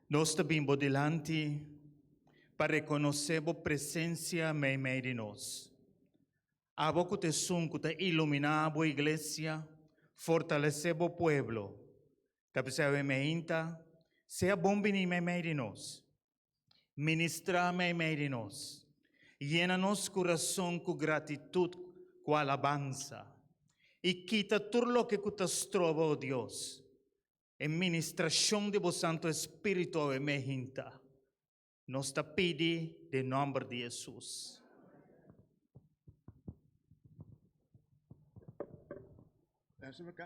Nos ta bin bo dilanti pa rekonosé bo presensia meimei di nos. Abo ku ta esun ku ta iluminá bo iglesia, fortalesé bo pueblo. Ta p'esei awe meinta, sea bon biní meimei di nos. Ministrá meimei di nos. Yena nos kurason ku gratitut, ku alabansa. I kita tur loke ku ta stroba, o Dios, e ministrashon di bo Santu Espíritu awe meinta. Nos ta pidi den nòmber di Hesus.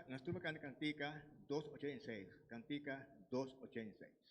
Nos tuma kanta kantika 286, kantika 286.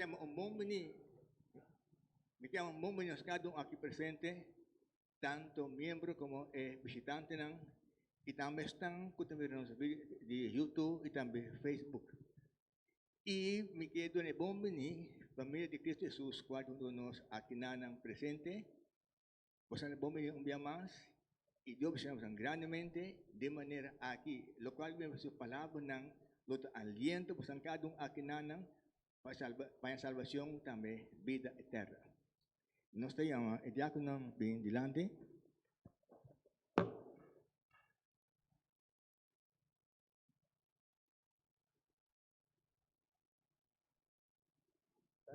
yama un bon bini, mi ta yama un bon bini nos kada un aki presente, tanto miembro komo e bishitantenan i tambe esnan ku ta mira nos di YouTube i tambe Facebook. I mi ke duna e bon bini familia di Cristo Jesus ku a huntu nos aki nanan presente. Boso a bon bini un bia mas i Dios bishita boso grandemente den manera aki, lokual mi su palabranan lo ta aliento boso kada un aki nanan pa salba pa salbacion tambe bida eterna. Nos ta yama e diakononan bin dilanti.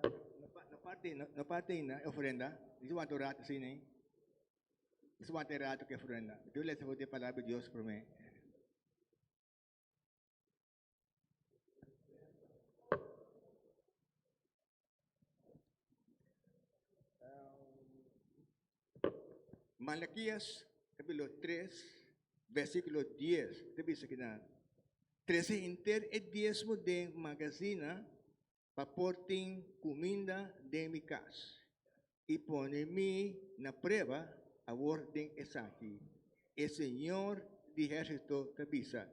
No parte, no parte na ofrenda. Dice wanta un rato así, né? Dice wanta un rato que ofrenda. Yo les voy a palabra de Dios por mí. Malaquías capítulo 3, versículo 10. Ta bisa kina, Trese henter e diesmo den magazina pa por tin kuminda den mi kas, i pone mi na prueba awor den esaki, e Señor di ehérsito ta bisa,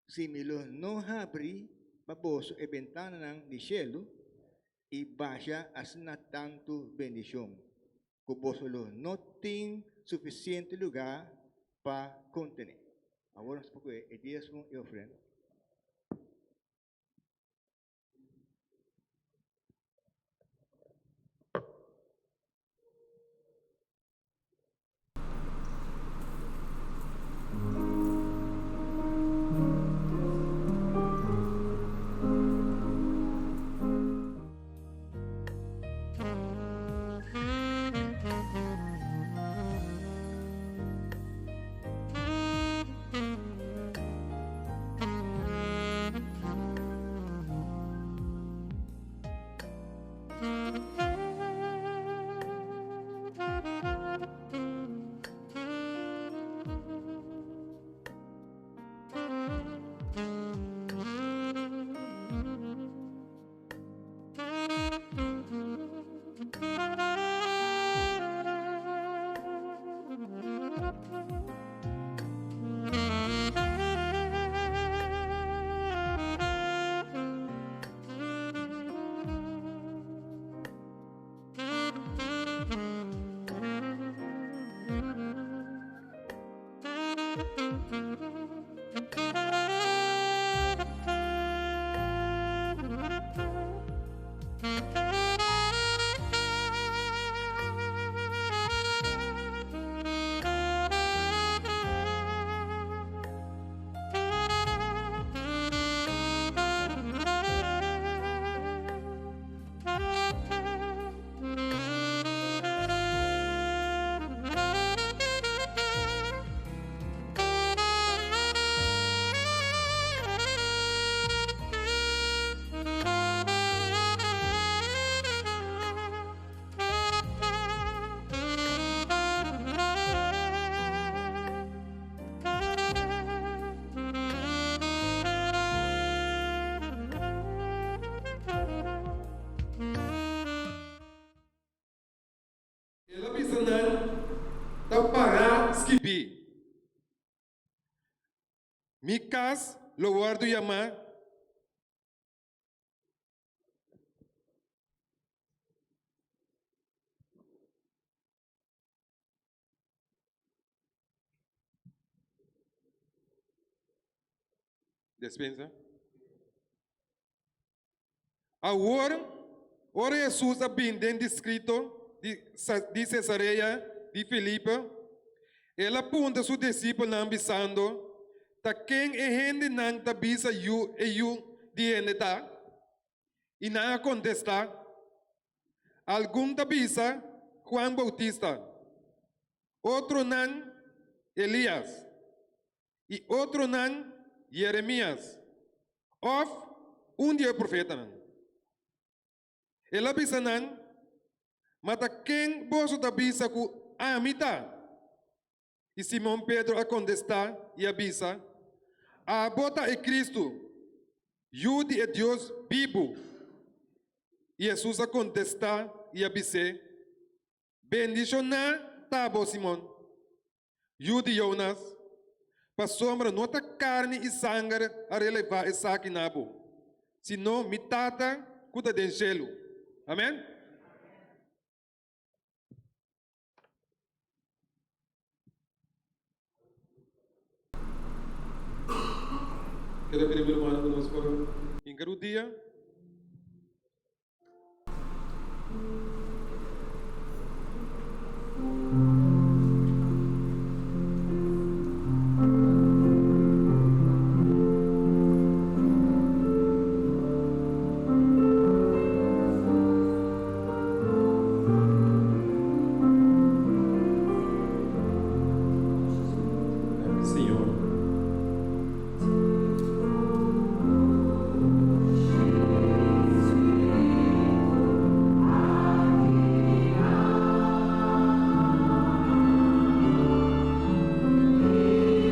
Si mi lo no habri pa boso e bentananan di shelu i basha asina tantu bendishon, ku boso lo no tin sufisiente lugá pa kontené. Awor nos por kohe e diesmo i ofrenda. El a bisa nan, Ta pará skibí, Mi kas lo wòrdu yamá. Despensa. Awor, ora Hesus a bin den distrito di di Cesarea di Filipe, el a puntra su disipelnan bisando, Ta ken e hendenan ta bisa yu e Yu di hende ta? I nan a kontestá, Algun ta bisa, Juan Boutista, otronan, Elias, i otronan, Yeremías, òf un di e profetanan. El a bisa nan, Ma ta ken boso ta bisa ku ami ta? I Simon Pedro a kontestá i a bisa, Abo ta e Kristu, Yu di e Dios bibu. I Hesus a kontestá i a bis'é, Bendishoná ta bo, Simon, yu di Jonas, pasobra no ta karni i sanger a relevá esaki na bo, sino mi Tata ku ta den shelu. Amèn. Kere pidi bo rumannan ku nos por hinka rudia. Danki Señor.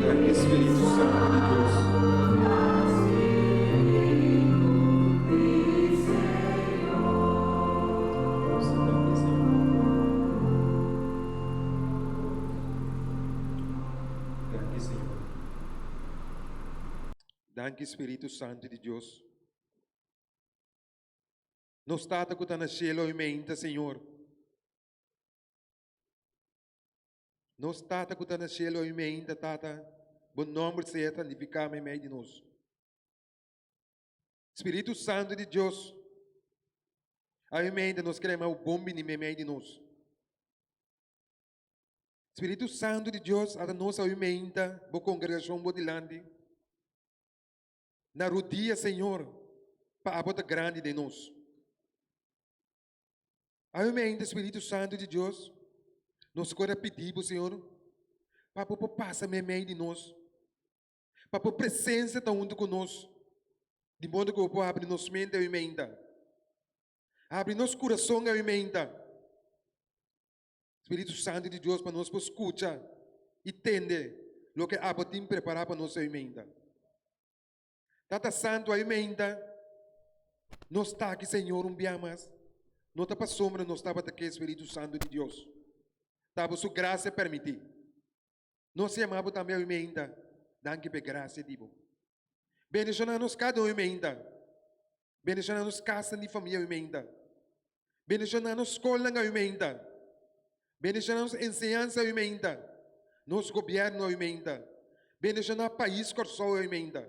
Danki Spiritu Santu di Dios. Danki Señor. Danki Spiritu Santu di Dios. Nos Tata ku ta na shelu hoy meinta Señor. Nos Tata ku ta na shelu hoy meinta Tata, bo nomber sea santifiká meimei di nos. Spiritu Santu di Dios, awe mente nos kere ma bo bon bini meimei di nos. Spiritu Santu di Dios, ata nos awe meinta bo kongregashon bo dilanti. Na rudia, Señor, pa abo ta grandi den nos. Awe mente, Spiritu Santu di Dios, nos kore a pidi bo, Señor, pa bo por pasa meimei di nos. Pa bo presensia ta huntu ku nos, di modo ku bo por habri nos mente awe meinta, habri nos kurason awe meinta. Spiritu Santu di Dios, pa nos por skucha i tende loke abo tin prepará pa nos awe meinta. Tata Santu, awe meinta nos ta aki, Señor, un bia mas, no ta pasobra nos tabata ke Spiritu Santu di Dios, ta bo su grasia permití. Nos yama bo tambe awe meinta, danki p'e grasia di bo. Bendiciona nos cada un awe meinta. Bendiciona nos casnan di famia awe meinta. Bendiciona nos scolnan awe meinta. Bendiciona nos enseñansa awe meinta. Nos gobierno awe meinta. Bendiciona pais Corsou awe meinta.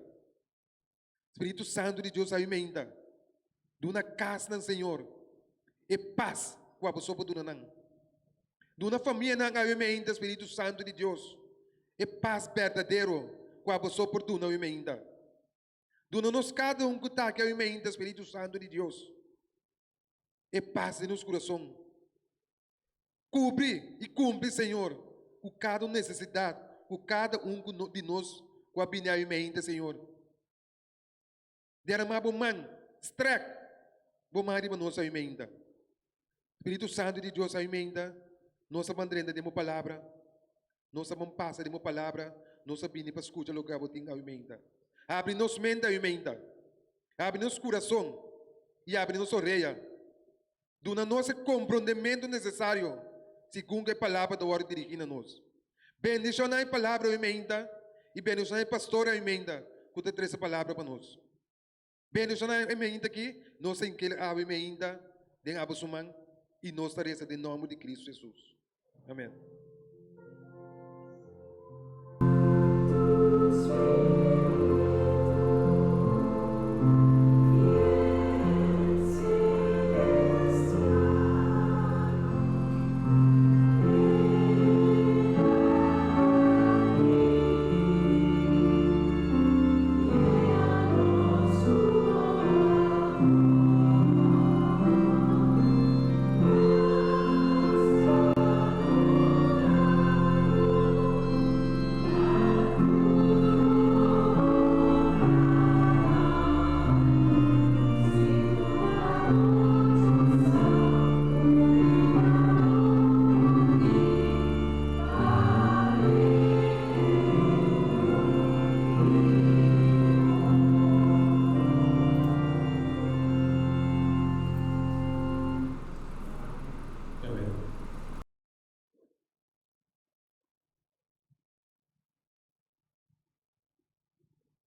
Spiritu Santu di Dios awe meinta. Duna kasnan, Señor, e pas ku abo so por duna nan. Duna famianan awe meinta, Spiritu Santu di Dios, e pas berdadero ku abo so por duna awe meinta. Duna nos kada un ku ta aki awe meinta, Spiritu Santu di Dios, e pas den nos kurason. Kubri i kumpli, Señor, ku kada un nesesidat ku kada un ku di nos ku a bini awe meinta, Señor. Derama bo man, strek bo man riba nos awe meinta. Spiritu Santu di Dios awe meinta, nos a ban drenta den bo palabra, nos a ban pasa den bo palabra, nos a bini pa skucha loke abo tin awe meinta. Habri nos mente awe meinta, habri nos kurason i habri nos orea. Duna nos e komprondementu nesesario segun ku e palabra ta wòrdu dirigí na nos. Bendishoná e palabra awe meinta i bendishoná e pastor awe meinta ku ta trese palabra pa nos. Bendishoná e meinta aki, nos ta hinkel awe meinta den abo su man i nos ta resa den nòmber di Kristu Hesus. Amèn.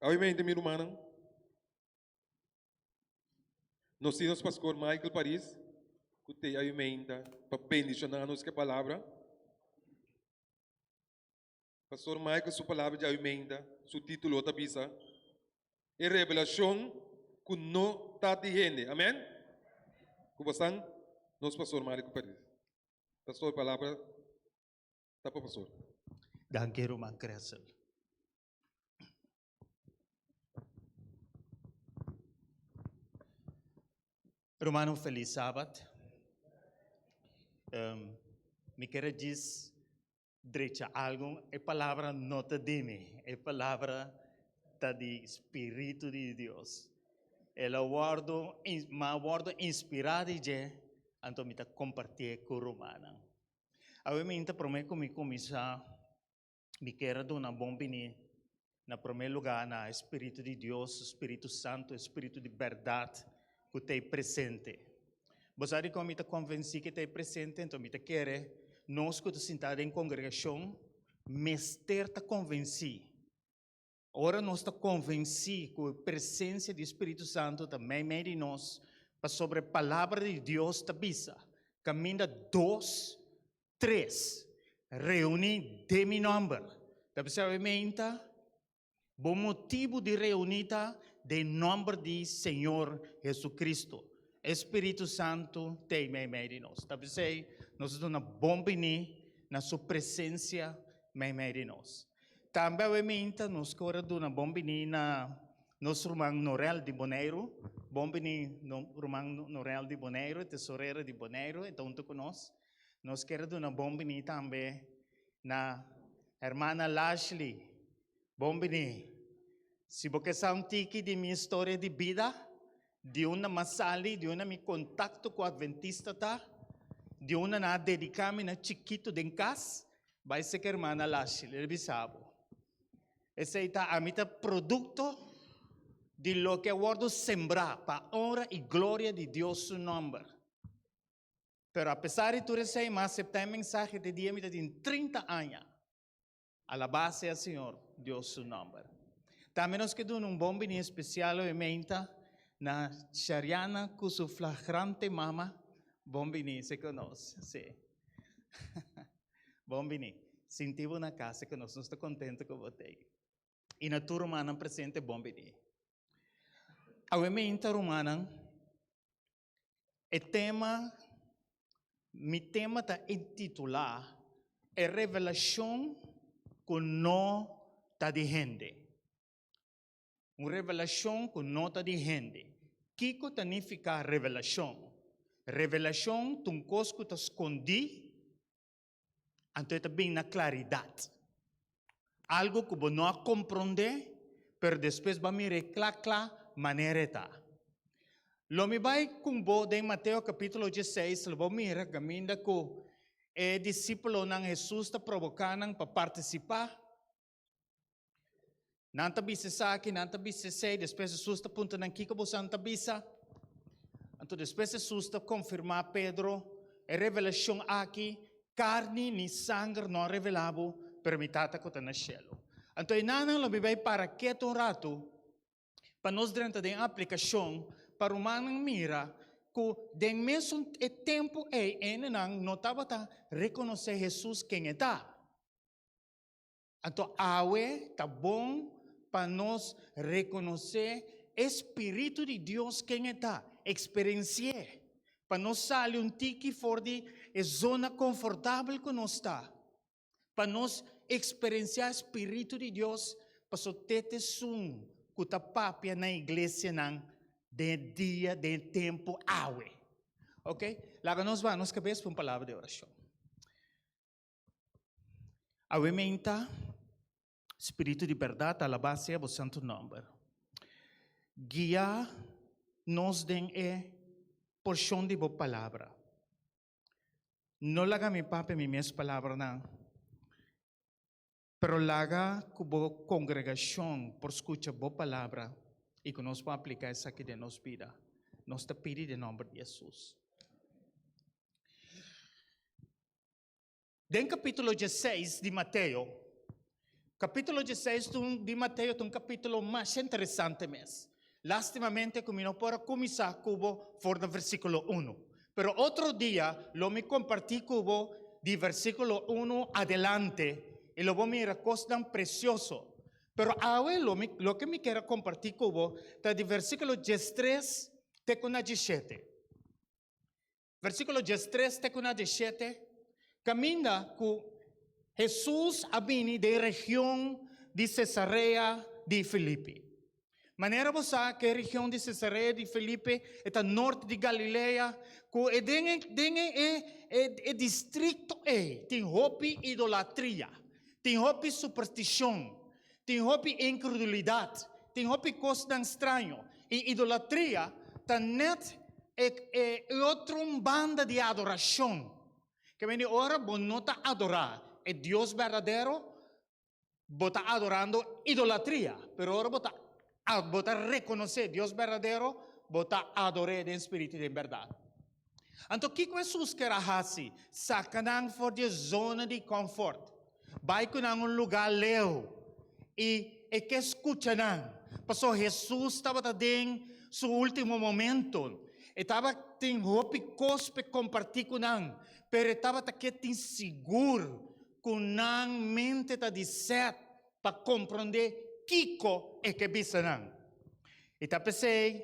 Obviamente, mi rumannan, nos tin nos pastor Michael Paris, ku te ayumenta pa bendishoná nos ku e palabra. Pastor Michael su palabra di ayumenta, su título ta bisa, E revelashon ku no ta di hende. Amen? Ku bosan, nos pastor Michael Paris. Pastor, palabra ta pa pastor. Danki ruman Kressel. Ruman un felis sabat. Um, mi kere djis drecha algo. E palabra no ta di mi. E palabra ta di Spiritu di Dios. El a wordo, ma wordo inspirá di dje, anto mi ta kompartié ku rumannan. Awe mi ta promé ku mi kuminsá Mi kier a duna bon bini na promé lugá na e Spiritu di Dios, e Spiritu Santu, e Spiritu di bèrdat ku ta ei presente. Bo sa dikon mi ta konvensí ku e ta ei presente? Enton mi ta kere nos ku ta sintá den kongregashon mester ta konvensí. Ora nos ta konvensí ku e presensia di Spiritu Santu ta meimei di nos, pasobra e Palabra di Dios ta bisa, Kaminda dos, tres reuní den mi nòmber. Ta bisa meinta, bo motibu di reuní ta den nòmber di Señor Jesucristo. E Spiritu Santu t'ei meimei di nos. Ta p'esei nos ta duna bon biní na su presensia meimei di nos. Tambe awe meinta nos ke ora duna bon biní na nos ruman Norel di Boneiru. Bon biní ruman Norel di Boneiru, e tesorero di Boneiru, e ta huntu ku nos. Nos kier a duna bon bini tambe na hermana Lashley. Bon bini. Si bo ke sa un tiki di mi historia di bida, di unda m'a sali, di unda mi kontakto ku Adventista ta, di unda nan a dediká mi na chikitu den kas, bai seka hermana Lashley, el bisa bo. Esei ta ami ta produkto di loke a wòrdu sembrá pa honra i gloria di Dios su nòmber. Pero apesar di tur esei, mi a aseptá e mensahe te dia mi ta tin 30 aña. Alabá sea Señor Dios su nòmber. Tambe nos ke duna un bon biní espesial oe meinta na Shariana ku su flagrante mama. Bon biní se ku nos. Sí. Bon biní. Sinti bo na kas se ku nos. Nos ta kontento ku bo t'ei. I na tur rumannan presente bon biní. Awe meinta rumannan. E tema, Mi tema ta intitulá E Revelashon ku No Ta di Hende. Un revelashon ku no ta di hende. Kiko ta nifiká revelashon? Revelashon ta un kos ku ta skondí, anto e ta bin na klaridat. Algo ku bo no a komprondé, pero despues bo a mira e kla kla manera e ta. Lo mi bai ku bo den Mateo kapítulo dieseis, lo bo mira kaminda ku e disípulonan Hesus ta proboká nan pa partisipá. Nan ta bisa esaki, nan ta bisa esei, despues Hesus ta puntra nan kiko boso ta bisa. Anto despues Hesus ta konfirmá Pedro e revelashon aki, karni ni sanger no a revelá bo, pero mi Tata ku ta na shelu. Anto enanan lo mi bai para ketu un ratu pa nos drenta den aplikashon pa rumannan mira ku den mesun e tempu ei hendenan no tabata rekonosé Hesus ken e ta. Anto awe ta bon pa nos rekonosé e spiritu di Dios ken e ta, eksperensi'é, pa nos sali un tiki for di e zona konfortabel ku nos ta, pa nos eksperensiá e spiritu di Dios, paso te ta esun ku ta papia na iglesianan den e dia, den e tempu awe. Ok, laga nos baha nos kabes pa un palabra di orashon. Awe meinta, Spiritu di bèrdat, alabá sea bo santu nòmber. Guia nos den e porshon di bo palabra. No laga mi papia mi mes palabranan, pero laga ku bo kongregashon por skucha bo palabra i ku nos por apliká esaki den nos bida. Nos ta pidi den nòmber di Hesus. Den kapítulo dieseis di Mateo, Kapítulo 16 di Mateo ta un kapítulo mas interesante mes. Lástimamente ku mi no por a kuminsá ku bo for di versíkulo 1. Pero otro dia lo mi kompartí ku bo di versíkulo 1 adelante i lo bo mira kosnan presioso. Pero awe lo mi, loke mi kier a kompartí ku bo ta di versíkulo 13 te ku na 17. Versíkulo 13 te ku na 17, kaminda ku Hesus a bini den region di Cesarea di Filipi. Manera bo sa ku e region di Cesarea di Filipi e ta nort di Galilea, ku e den e den e e e e distrikto ei tin hopi idolatria, tin hopi superstishon, tin hopi inkredulidat, tin hopi kosnan straño. I idolatria ta nèt e e e otro un banda di adorashon. Ke mende ora bo no ta adorá e Dios berdadero, bo ta adorando idolatria, pero ora bo ta bo ta rekonosé Dios berdadero, bo ta ador'é den spiritu i den bèrdat. Anto kiko Hesus ker a hasi? Saka nan for di e zona di kòmfòrt, bai ku nan un lugá leu i e ke skucha nan. Pasobra Hesus tabata den su último momento. E tabatin hopi kos p'e kompartí ku nan, pero e tabata ke tin sigur ku nan mente ta di sèt pa komprondé kiko e ke bisa nan. I ta p'esei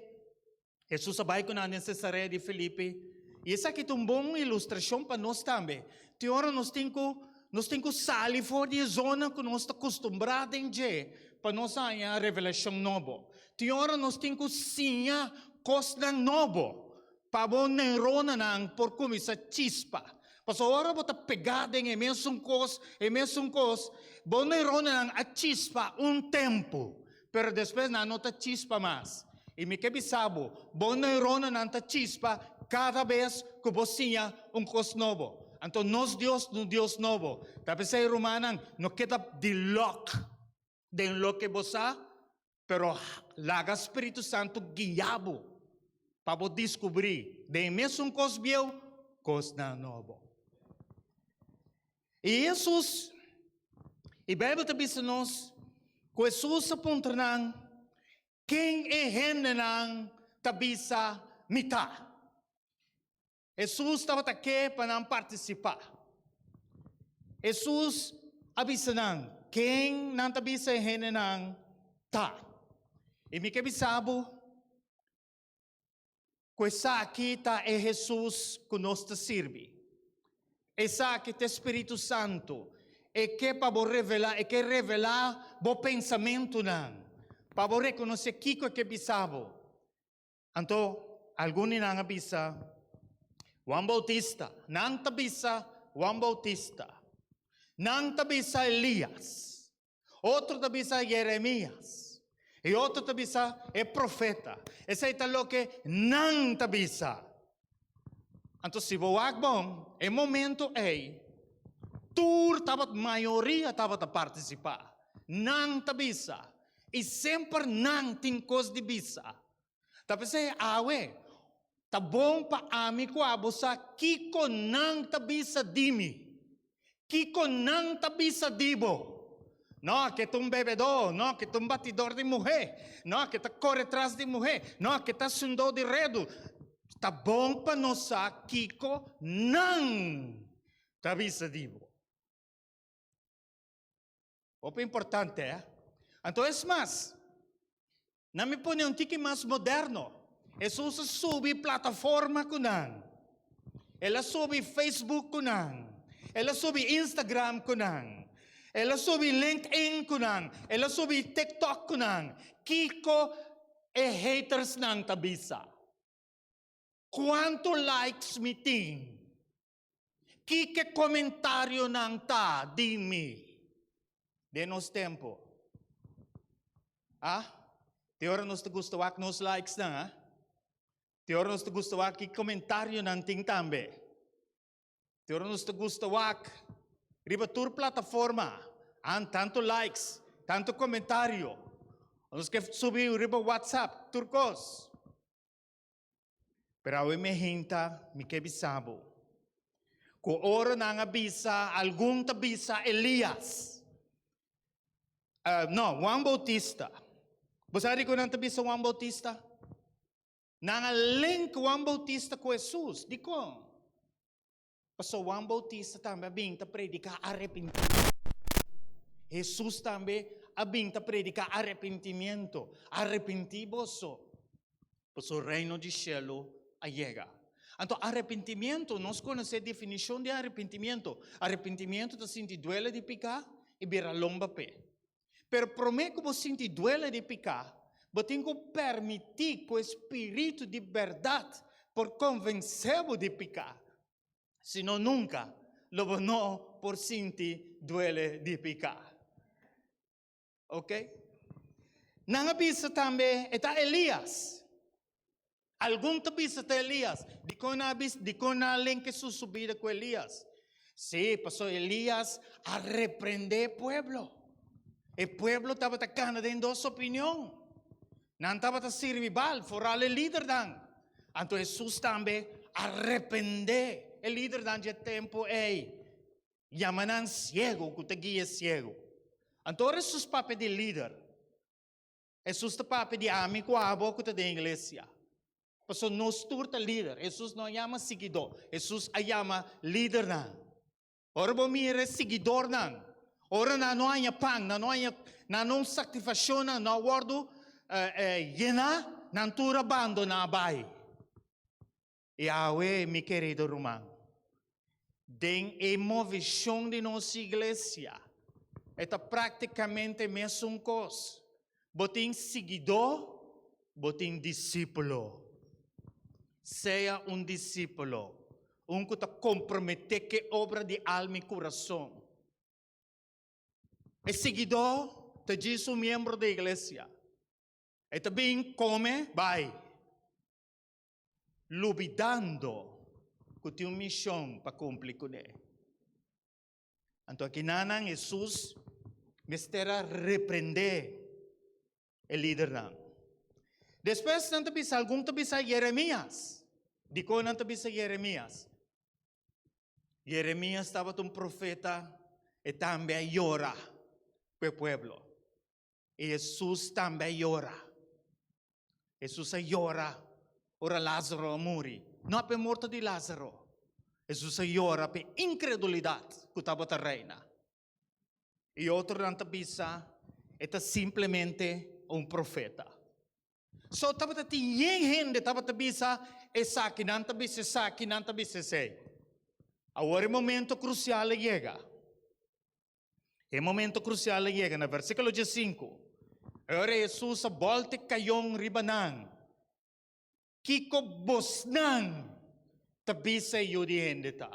Hesus a bai ku nan den Cesarea di Filipi, i esaki ta un bon ilustrashon pa nos tambe. Tin ora nos tin ku nos tin ku sali for di e zona ku nos ta kustumbrá den dje pa nos haña revelashon nobo. Tin ora nos tin ku siña kosnan nobo pa bo neuronanan por kuminsá chispa. Pasobra ora bo ta pegá den e mesun kos, e mesun kos, bo neuronanan a chispa un tempu, pero despues nan no ta chispa mas. I mi ke bisa bo, bo neuronanan ta chispa kada bes ku bo siña un kos nobo. Anto nos Dios ta un Dios nobo. Ta p'esei, rumannan, no keda di lòk den loke bo sa, pero laga Spiritu Santu guia bo pa bo diskubrí den e mesun kos bieu, kosnan nobo. I Hesus, i Beibel ta bisa nos ku Hesus a puntra nan, Ken e hendenan ta bisa mi ta? Hesus tabata ke pa nan partisipá. Hesus a bisa nan, Ken nan ta bisa e hendenan ta? I mi ke bisa bo ku esaki ta e Hesus ku nos ta sirbi. Esaki ta e Spiritu Santu. E ke pa bo revelá, e ke revelá bo pensamentunan, pa bo rekonosé kiko e ke bisa bo. Anto algun di nan a bisa, Juan Bautista. Nan ta bisa Juan Bautista. Nan ta bisa Elias. Otro ta bisa Jeremias. I otro ta bisa e profeta. Esei ta loke nan ta bisa. Anto si bo wak bon, e momento ei, tur tabat, mayoria tabata partisipá. Nan ta bisa. I semper nan tin kos di bisa. Ta p'esei awe ta bon pa ami ku abo sa kiko nan ta bisa di mi, kiko nan ta bisa di bo. No, ke ta un bebedó, no, ke ta un batidor di muhé, no, ke ta kore tras di muhé, no, ke ta sundó di redu. Ta bon pa nos sa kiko nan ta bisa di bo. Hopi importante, eh? Anto es mas, nan mi pone un tiki mas moderno. Hesus a subi plataforma ku nan. El a subi Facebook ku nan. El a subi Instagram ku nan. El a subi LinkedIn ku nan. El a subi TikTok ku nan. Kiko e hatersnan ta bisa? Kuantu likes mi tin? Kiko komentarionan ta di mi den nos tempu? Ah, te ora nos ta gusta wak nos likes nan, ah? Te ora nos ta gusta wak ki komentarionan tin tambe. Te ora nos ta gusta wak riba tur plataforma, han tantu likes, tantu komentario. Nos ke subi riba WhatsApp, tur kos. Pero awe mi hinta, mi ke bisa bo, ku ora nan a bisa, algun ta bisa Elias. No, Juan Bautista. Bo sa dikon nan ta bisa Juan Bautista? Nan a link Juan Bautista ku Hesus. Dikon? Pasobra Juan Bautista tambe a bin ta prediká arepentimiento. Hesus tambe a bin ta prediká arepentimiento. Arepentí boso, pasobra Reino di Shelu a yega. Anto arepentimiento, nos konosé definishon di arepentimiento. Arepentimiento ta sinti duele di piká i bira lomba p'e. Pero promé ku bo sinti duele di piká, bo tin ku permití ku e spiritu di bèrdat por konvensé bo di piká. Si no nunka lo bo no por sinti duele di piká. Oke? Nan a bisa tambe e ta Elias. Algun ta bisa ta Elias. Dikon nan a bisa? Dikon nan a link Hesus su bida ku Elias? Sí, pasobra Elias a reprendé e pueblo. E pueblo tabata kana den dos opinion. Nan tabata sirbi Baal, foral e lidernan. Anto Hesus tambe a reprendé e lidernan dje tempu ei. Yama nan siegu ku ta guia siegu. Anto ora Hesus papia di lider, Hesus ta papia di ami ku abo ku ta den iglesia. Pasobra nos tur ta lider. Hesus no a yama siguidó. Hesus a yama lidernan. Ora bo mira e siguidornan, ora nan no haña pan, nan no haña, nan no satisfashonnan no a wòrdu yená, nan tur a bandoná bai. I awe, mi kerido ruman, den e movishon di nos iglesia, e ta práktikamente mesun kos. Bo tin siguidó, bo tin disípulo. Sea un disípulo, un ku ta komprometé ku e obra di alma i kurason. E siguidó ta djis un miembro di iglesia. E ta bin, kome, bai. Lubidando ku tin un mishon pa kumpli kuné. Anto akinanan Hesus mester a reprendé e lidernan. Despues nan ta bisa, algun ta bisa Yeremias. Dikon nan ta bisa Yeremias? Yeremias tabata un profeta, e tambe a yora ku e pueblo. I Hesus tambe a yora. Hesus a yora ora Lázaro a muri. No p'e morto di Lázaro. Hesus a yora p'e inkredulidat ku tabata reina. I otronan ta bisa e ta simplemente un profeta. So tabata tin yen hende tabata bisa esaki, nan ta bisa esaki, nan ta bisa esei. Awor e momento krusial a yega. E momento krusial a yega na versíkulo diesinku. E ora Hesus a bòlta e kayon riba nan, Kiko bosnan ta bisa e Yu di hende ta?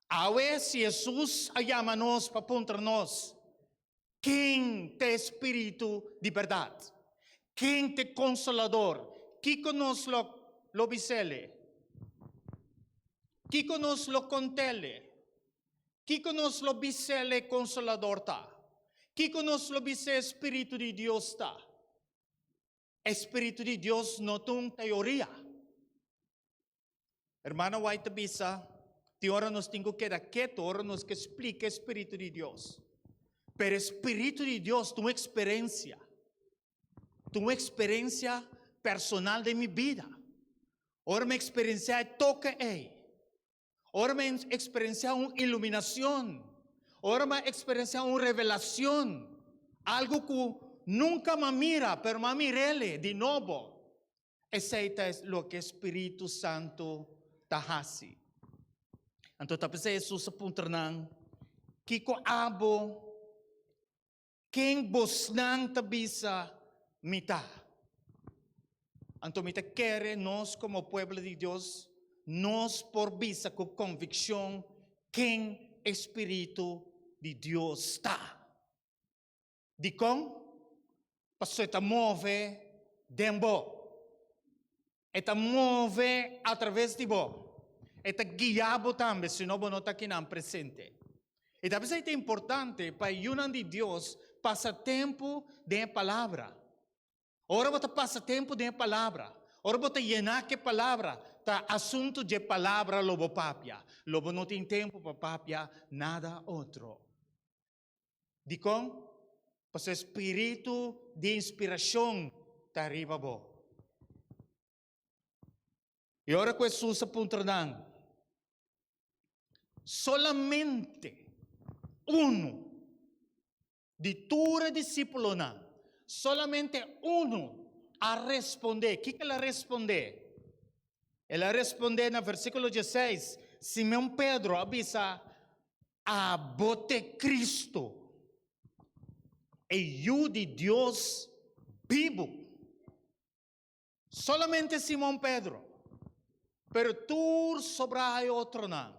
Awe si Hesus a yama nos pa puntra nos, Ken ta e spiritu di bèrdat? Ken ta e konsolador? Kiko nos lo lo bis'Ele? Kiko nos lo kont'Ele? Kiko nos lo bis'Ele e konsolador ta? Kiko nos lo bis'E e spiritu di Dios ta? E spiritu di Dios no ta un teoria. Hermana White ta bisa, Tin ora nos tin ku keda ketu ora nos ke splika e spiritu di Dios. Pero e spiritu di Dios ta un eksperensia. Ta un eksperensia personal den mi bida. Ora mi eksperensiá e toke ei, ora mi eksperensiá un iluminashon, ora mi eksperensiá un revelashon, algu ku nunka mi a mira, pero mi a mir'el di nobo. Esei ta loke spiritu santu ta hasi. Anto ta p'esei Hesus a puntra nan, Kiko abo, ken bosnan ta bisa mi ta? Anto mi ta kere nos komo pueblo di Dios, nos por bisa ku konvikshon ken e spiritu di Dios ta. Dikon? Pasobra e ta move den bo. E ta move atraves di bo. E ta guia bo tambe, si no bo no ta kinan presente. I ta p'esei ta importante pa e yunan di Dios pasa tempu den e Palabra. Ora bo ta pasa tempu den e Palabra, ora bo ta yená ku e Palabra, ta asuntu dje Palabra lo bo papia. Lo bo no tin tempu pa papia nada otro. Dikon? Pasobra e spiritu di inspirashon ta riba bo. I ora ku Hesus a puntra nan, solamente unu di tur e disípulonan, solamente unu a respondé. Kiko el a respondé? El a respondé na versíkulo dieseis, Simon Pedro a bisa, Abo t'e Cristo, e Yu di Dios bibu. Solamente Simon Pedro, pero tur sobrá e otronan.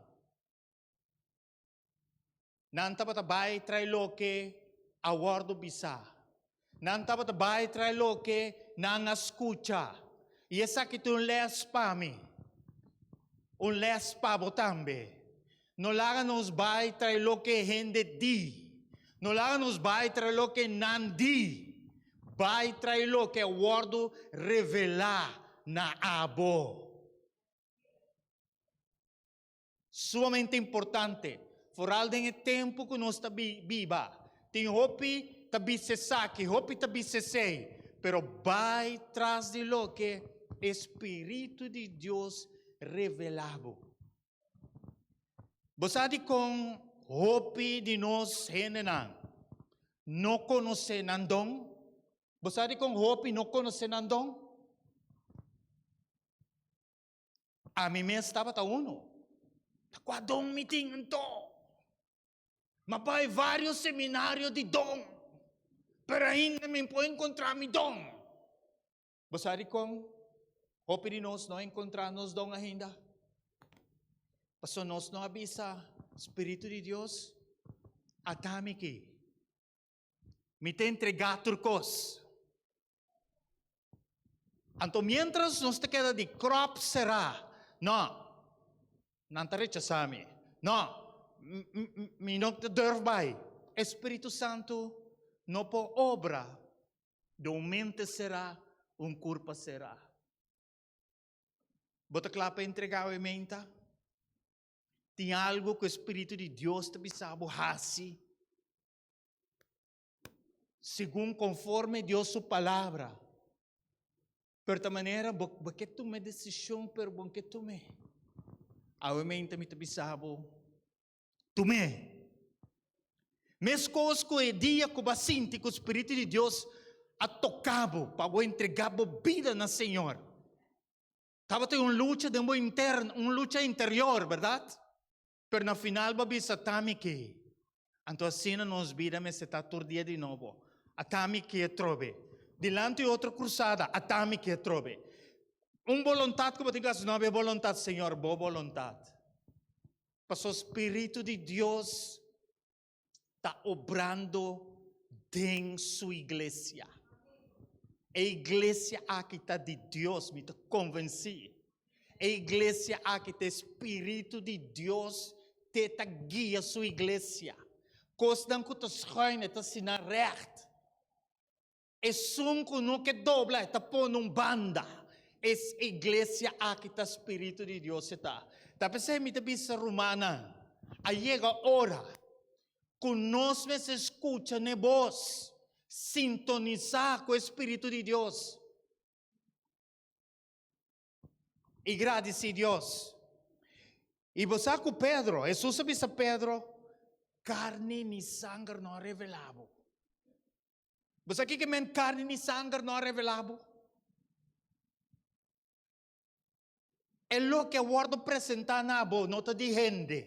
Nan tabata bai trae loke a wòrdu bisá. Nan tabata bai trae loke nan a skucha. I esaki ta un lès pa mi, un lès pa bo tambe. No laga nos bai trae loke hende di. No laga nos bai trae loke nan di. Bai trae loke a wòrdu revelá na abo. Sumamente importante, foral den e tempu ku nos ta biba. Tin hopi ta bisa esaki, hopi ta bisa esei, pero bai tras di loke e spiritu di Dios revelá bo. Bo sa dikon hopi di nos hendenan no konosé nan don? Bo sa dikon hopi no konosé nan don? Ami mes tabata uno. Ta kua don mi tin anto? M'a bai varios seminario di don, pero ainda mi por encontra mi don. Bo sa dikon hopi di nos no a encontra nos don ainda? Pasobra nos no a bisa Spiritu di Dios, ata mi aki. Mi ta entregá tur kos. Anto miéntras nos ta keda di kròp será, no, nan ta rechasá mi. No, mi no ta durf bai. E Spiritu Santu no por obra di un mente será, un kurpa será. Bo ta kla pa entregá e menta? Tin algu ku e Spiritu di Dios ta bisa bo hasi? Segun konforme Dios su palabra. Pero ta manera bo bo ke tuma e desishon pero bo no ke tum'é. Awe meinta mi ta bisa bo, tum'é. Meskos ku e dia ku bo a sinti ku Spiritu di Dios a toka bo pa bo entregá bo bida na Señor. Tabatin un lucha den bo interno, un lucha interior, bèrdat? Pero na final bo a bisa, Ta mi ke. Anto asina nos bida mester ta tur dia di nobo. Ata mi ke atrobe. Dilanti otro krusada, ata mi ke atrobe. Un boluntat ku bo tin ku hasi, no e boluntat, Señor, bo boluntat. Pasobra Spiritu di Dios ta obrando den su iglesia. E iglesia aki ta di Dios, mi ta konvensí. E iglesia aki ta e Spiritu di Dios te ta guia su iglesia. Kosnan ku ta schuin e ta sina règt. Esun ku no ke dobla e ta pone un banda. Es iglesia aki ta Spiritu di Dios e ta. Ta p'esei mi ta bisa rumannan, a yega ora ku nos mester skucha n'e bos, sintonisá ku e Spiritu di Dios i gradisí Dios. I bo sa ku Pedro, Hesus a bisa Pedro, karni ni sanger no a revelá bo. Bo sa kiko men karni ni sanger no a revelá bo? E loke a wòrdu presentá na bo no ta di hende.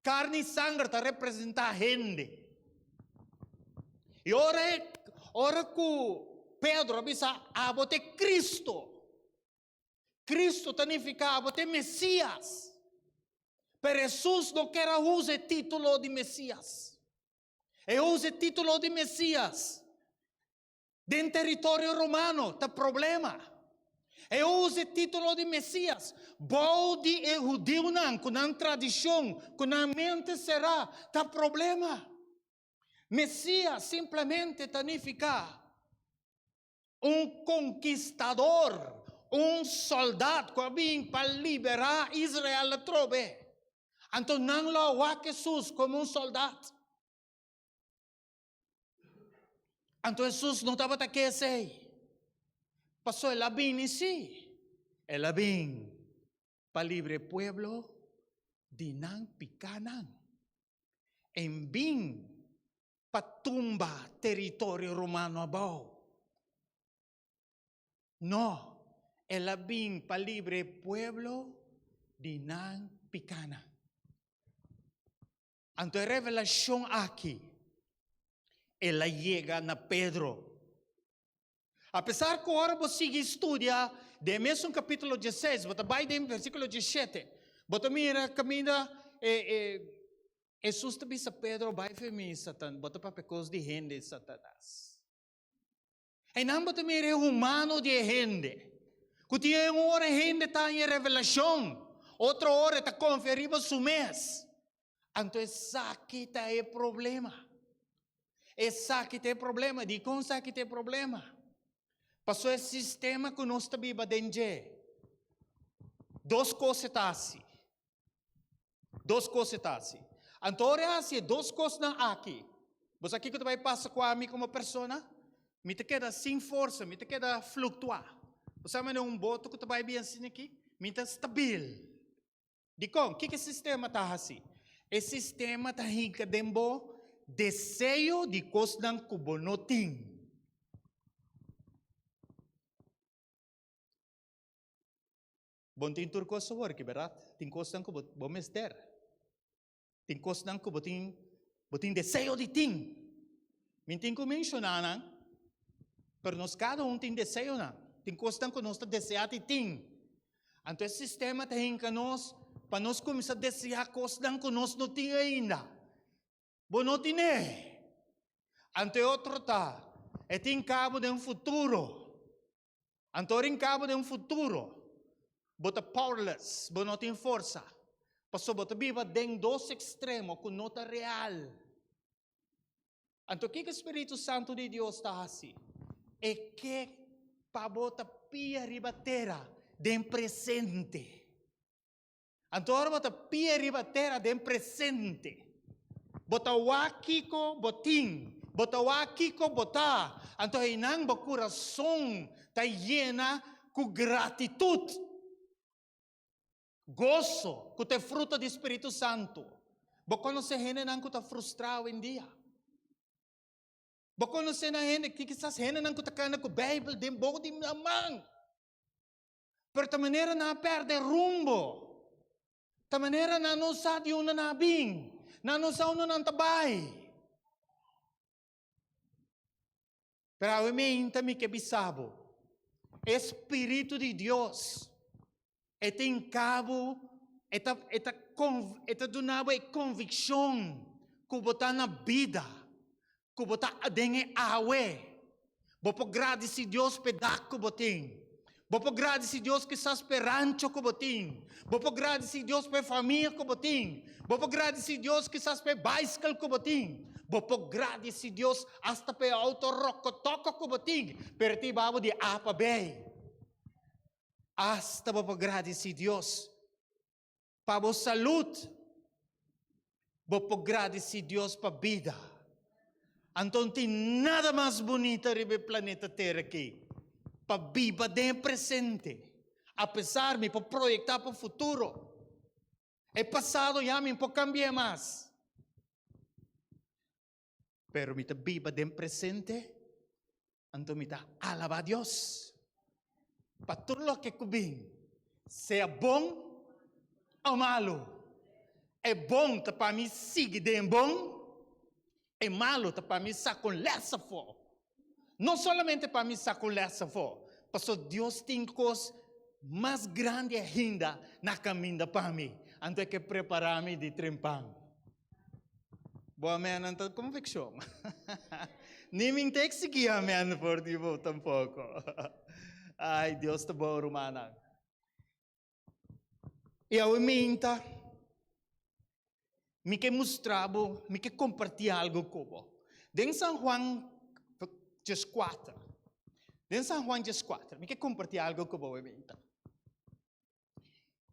Karni i sanger ta representá hende. I ora e, ora ku Pedro a bisa, Abo ta e Cristo. Cristo ta nifiká abo ta e Mesias. Pero Hesus no ker a usa e título di Mesias. E usa e título di Mesias den teritorio romano ta problema. E usa e título di Mesias bou di e hudiunan ku nan tradishon, ku nan mente será, ta problema. Mesias simplemente ta nifiká un konkistador, un sòldat ku a bin pa liberá Israel atrobe. Anto nan lo a wak Hesus komo un sòldat. Anto Hesus no tabata ke esei. Pasobra el a bini sí, el a bin pa libra e pueblo di nan pikánan. En bin pa tumba teritorio romano abou. No, el a bin pa libra e pueblo di nan pikánan. Anto e revelashon aki, el a yega na Pedro. Apesar ku ora bo sigui studia den e mesun kapítulo dieseis, bo ta bai den versíkulo diesshete, bo ta mira kaminda e e Hesus ta bisa Pedro, Bai fe mi, Satan, bo ta papia kos di hende, Satanas. Einan bo ta mira e humano di e hende, ku tin un ora e hende ta haña e revelashon, otro ora e ta konfia riba su mes. Anto esaki ta e problema. Esaki ta e problema. Dikon esaki ta e problema? Pasobra e sistema ku nos ta biba den dje, dos kos e ta hasi. Dos kos e ta hasi. Anto ora e hasi e dos kosnan aki, bo sa kiko ta bai pasa ku ami komo persona? Mi ta keda sin forsa, mi ta keda fluktuá. Bo sa manera un boto ku ta bai bien asina aki? Mi ta stabil. Dikon? Kiko e sistema ta hasi? E sistema ta hinka den bo deseo di kosnan ku bo no tin. Bo no tin tur kos awor aki, bèrdat? Tin kosnan ku bo bo mester. Tin kosnan ku bo tin bo tin deseo di tin. Mi tin ku menshoná nan, pero nos kada un tin deseonan. Tin kosnan ku nos ta deseá di tin. Anto e sistema ta hinka nos pa nos kuminsá deseá kosnan ku nos no tin ainda. Bo no tin'é. Anto e otro ta, e tin kabo den futuro. Anto ora cabo den un futuro, bo ta powerless, bo no tin forsa, pasobra bo ta biba den dos extremo cu no ta real. Anto kico e Spiritu Santo di Dios ta haci? E ke pa bo ta pia riba tera den presente. Anto ora bo ta pia riba tera den presente, bo ta wak kiko bo tin, bo ta wak kiko bo ta, anto einan bo kurason ta yena ku gratitut, goso ku ta e fruto di Spiritu Santu. Bo konosé hendenan ku ta frustrá awendia? Bo konosé nan hende, kisas hendenan ku ta kanda ku Beibel den bou di nan man? Pero ta manera nan a perde rumbo. Ta manera nan no sa di unda nan a bin. Nan no sa unda nan ta bai. Pero awe meinta mi ke bisa bo, e Spiritu di Dios e tin kabo, e ta e ta e ta duna bo e konvikshon ku bo ta na bida, ku bo ta den e awe. Bo por gradisí Dios p'e dak ku bo tin. Bo por gradisí Dios kisas p'e rancho ku bo tin. Bo por gradisí Dios p'e famia ku bo tin. Bo por gradisí Dios kisas p'e baiskel ku bo tin. Bo por gradisí Dios asta p'e outo rokotoko ku bo tin, pero e ta hiba bo di A pa B. Asta bo por gradisí Dios pa bo salud. Bo por gradisí Dios pa bida. Anto no tin nada mas bunita riba e planeta Tera aki pa biba den e presente. Apesar mi por proyektá pa futuro, e pasado ya mi no por kambi'é mas. Pero mi ta biba den presente, anto mi ta alabá Dios pa tur loke ku bin, sea bon o malu. E bon ta pa mi sigui den bon, e malu ta pa mi sa kon lès afó. No solamente pa mi sa kon lès afó, pasobra Dios tin kos mas grandi ainda na kaminda pa mi, anto e ke prepará mi di trempan. Bo amen ta conviccion. Ni min ta exigi amen for di bo tampoco. Ay, Dios ta bon, rumannan. I awe minta, mi ke mustra bo, mi ke comparti algo ku bo. Den San Juan 14, den San Juan 14, mi ke comparti algo ku bo awe minta.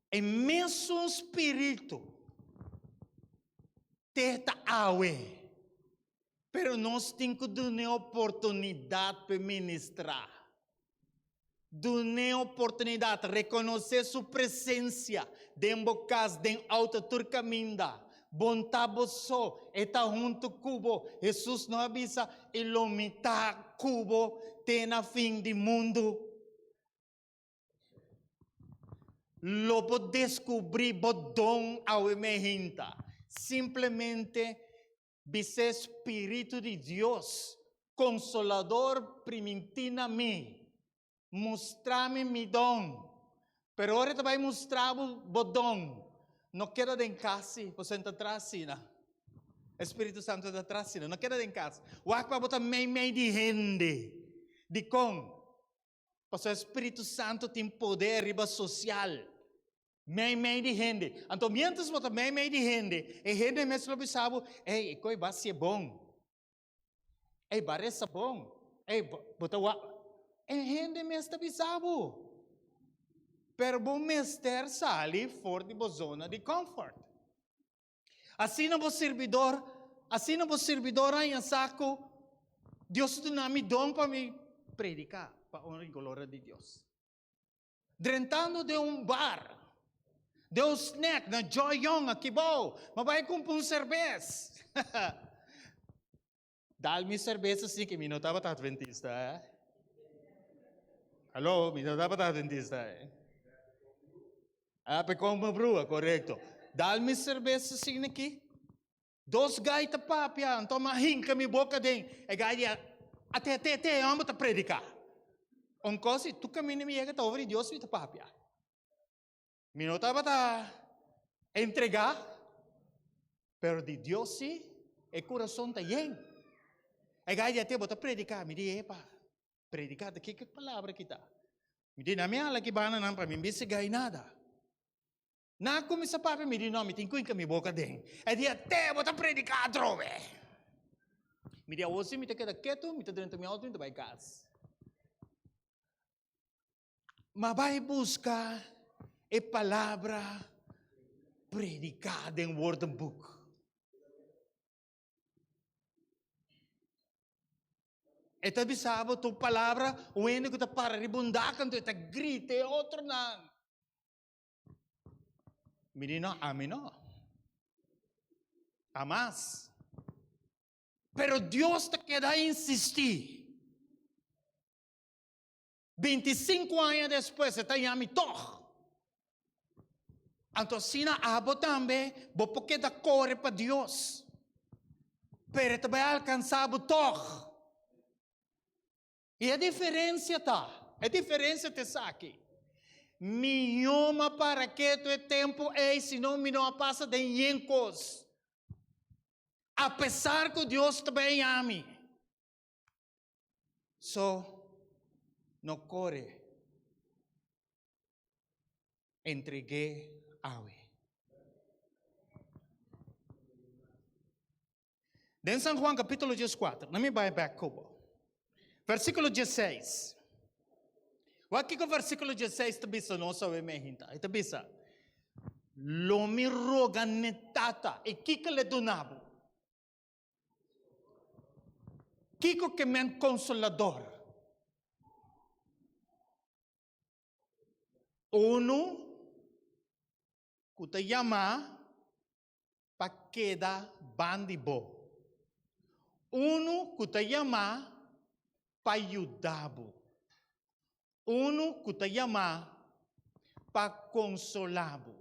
E mesun spiritu te ta awe. Pero nos tin ku dun'é oportunidat p'e ministrá. Dun'é oportunidat, rekonosé su presensia den bo kas, den outo, tur kaminda. Bon ta bo so, e ta huntu ku bo. Hesus no a bisa, I lo mi ta ku bo te na fin di mundu. Lo bo deskubrí bo don awe mehinta. Simplemente Bis'é Spiritu di Dios, Konsolador primintí na mi, mustra mi mi don. Pero ora e ta bai mustra bo bo don, no keda den kas si, bo senta tras asina. E Spiritu Santu ta tras asina, no keda den kas. Wak pa bo ta meimei di hende. Dikon? Pasobra e Spiritu Santu tin poder riba sosial. Meimei di hende. Anto mientras bo ta meimei di hende, e hende mes lo bisa bo, Ey, e koe ba hacié bon. Ey, ba reza bon. Ey, bo ta wak. E hende mes ta bisa bo. Pero bo mester sali for di bo zona di comfort. Asina bo sirbidor, asina bo sirbidor haña sa ku Dios a duna mi don pa mi prediká pa honra i gloria di Dios. Drentando den un bar, den un snack na Joy Young aki bou, mi a bai kumpra un serbes. Dal mi serbes así ke mi no tabata adventista, eh. Hallo, mi no tabata adventista, eh. Ah, pe kompa brua, korekto. Dal mi serbes así aki. Dos gai ta papia, anto mi a hinka mi boka den. E gai di, Ate, ate, ate, e homber ta prediká. Un kos si tur kaminda mi yega ta over di Dios mi ta papia. Mi no tabata entregá, pero di Dios sí, e kurason ta yen. E gai di, ate, bo ta prediká. Mi di, epa, prediká ta kiko e palabra aki ta? Mi di, na mi hala ki banda nan pa mi bisa gai nada. Nan a kuminsá papia, mi di, No, mi tin ku hinka mi boka den. E di, Te, bo ta prediká atrobe! Mi di, Awor si mi ta keda ketu, mi ta drenta mi outo i mi ta bai kas. Ma bai buska e palabra prediká den Woordenboek. E ta bisa bo tur palabra, un hende ku ta para riba un dak anto e ta grita e otronan. Mi di no, ami no. Hamas. Pero Dios ta keda insistí. 25 aña despues e ta yami tog. Anto asina abo tambe bo por keda kore pa Dios. Pero e ta bai alkansá bo tog. I e diferensia ta, e diferensia ta esaki, Mihó m'a para ketu e tempu ei, sino mi no a pasa den yen kos. Apesar ku Dios ta bai haña mi. So, no kore. Entreg'é awe. Den San Juan capítulo 14, na mi bai back kobo. Versículo 16. Wak kiko versículo 16 ta bisa nos awe me hinta. E ta bisa, Lo mi roga ne tata, e kiko le duna bo? Kiko ke men consolador? Unu ku ta yama pa keda ban di bo. Unu ku ta yamá pa yuda bo. Unu ku ta yamá pa konsolá bo.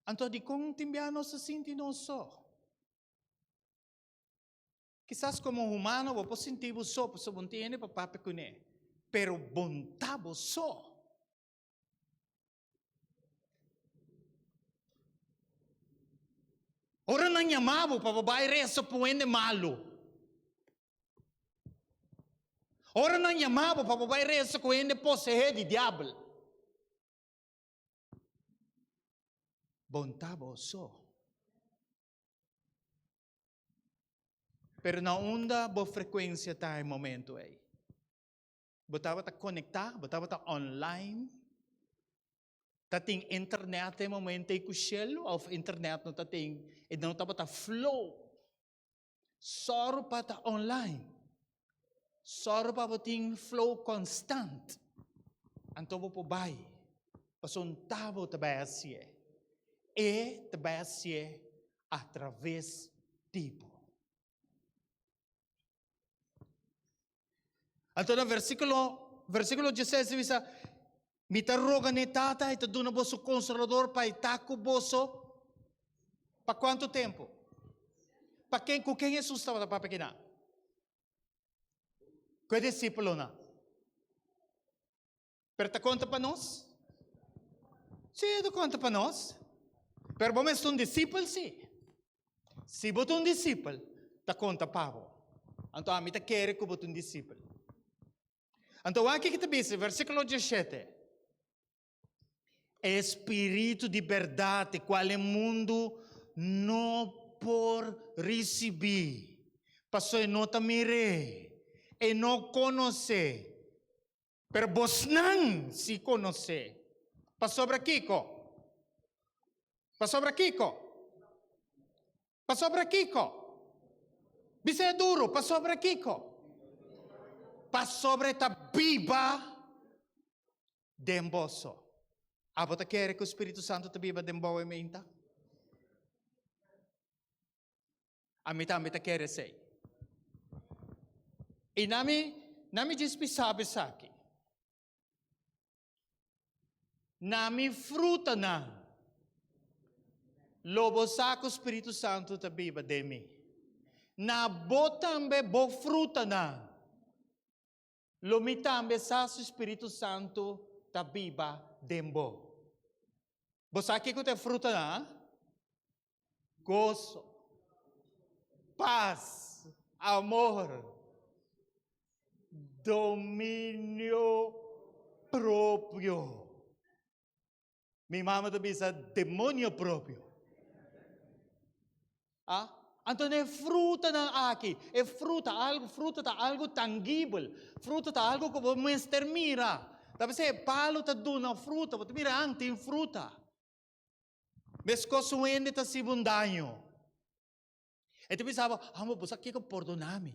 Anto dikon tin bia nos ta sinti nos so? Kisas komo humano bo por sinti bo so pasobra bo no tin hende pa papia kuné, pero bo no ta bo so. Ora nan yama bo pa bo bai resa pa un hende malu. Ora nan yama bo pa bo bai resa ku hende poseé di diabel. Bo no ta bo so. Pero na unda bo frekuensia ta e momento ei? Bo tabata konektá? Bo tabata online? Ta tin internet e momento ei ku shelu òf internet no ta tin, e no tabata flow? Sòru pa ta online. Sòru pa bo tin flow konstant. Anto bo por bai. Pasobra un tabo ta bai hasié. E ta bai hasié atraves di bo. Anto na versíkulo versíkulo 16 ta bisa, Mi ta roga n'e Tata, e ta duna boso Konsolador pa e ta ku boso pa kuantu tempu? Pa ken ku ken Hesus tabata papia kinan? Ku e disípulonan. Pero ta konta pa nos? Sí, ta konta pa nos. Pero bo mester un disipel, sí. Si bo ta un disipel, ta konta pa bo. Anto ami ta kere ku bo ta un disipel. Anto wak kiko ta bisa, versíkulo diesshete. E spiritu di bèrdat, e kual e mundu no por risibí, pasobra e no ta mir'é, e no konos'é. Pero bosnan si konos'é. Pasobra kiko? Pasobra kiko? Pasobra kiko? Bis'é duru, pasobra kiko? Pasobra e ta biba den boso. Abo ta kere ku Spiritu Santu ta biba den bo e meinta? Ami tambe ta kere esei. I na mi, na mi djis bisa bo esaki. Na mi frutanan lo bo sa ku Spiritu Santu ta biba den mi. Na bo tambe bo frutanan lo mi tambe sa si Spiritu Santu ta biba den bo. Bo sa kiko ta e frutanan? Goso, pas, amor, dominio propio. Mi mama ta bisa demonio propio. Ah, anto e frutanan aki, e fruta, algo, fruta ta algo tangibel. Fruta ta algo ku bo mester mira. Ta bisa e palu ta duna fruta, bo ta mira an tin fruta. Meskos un hende ta hasibo un daño. E ta bisa bo, amo bo sa kiko pordona mi.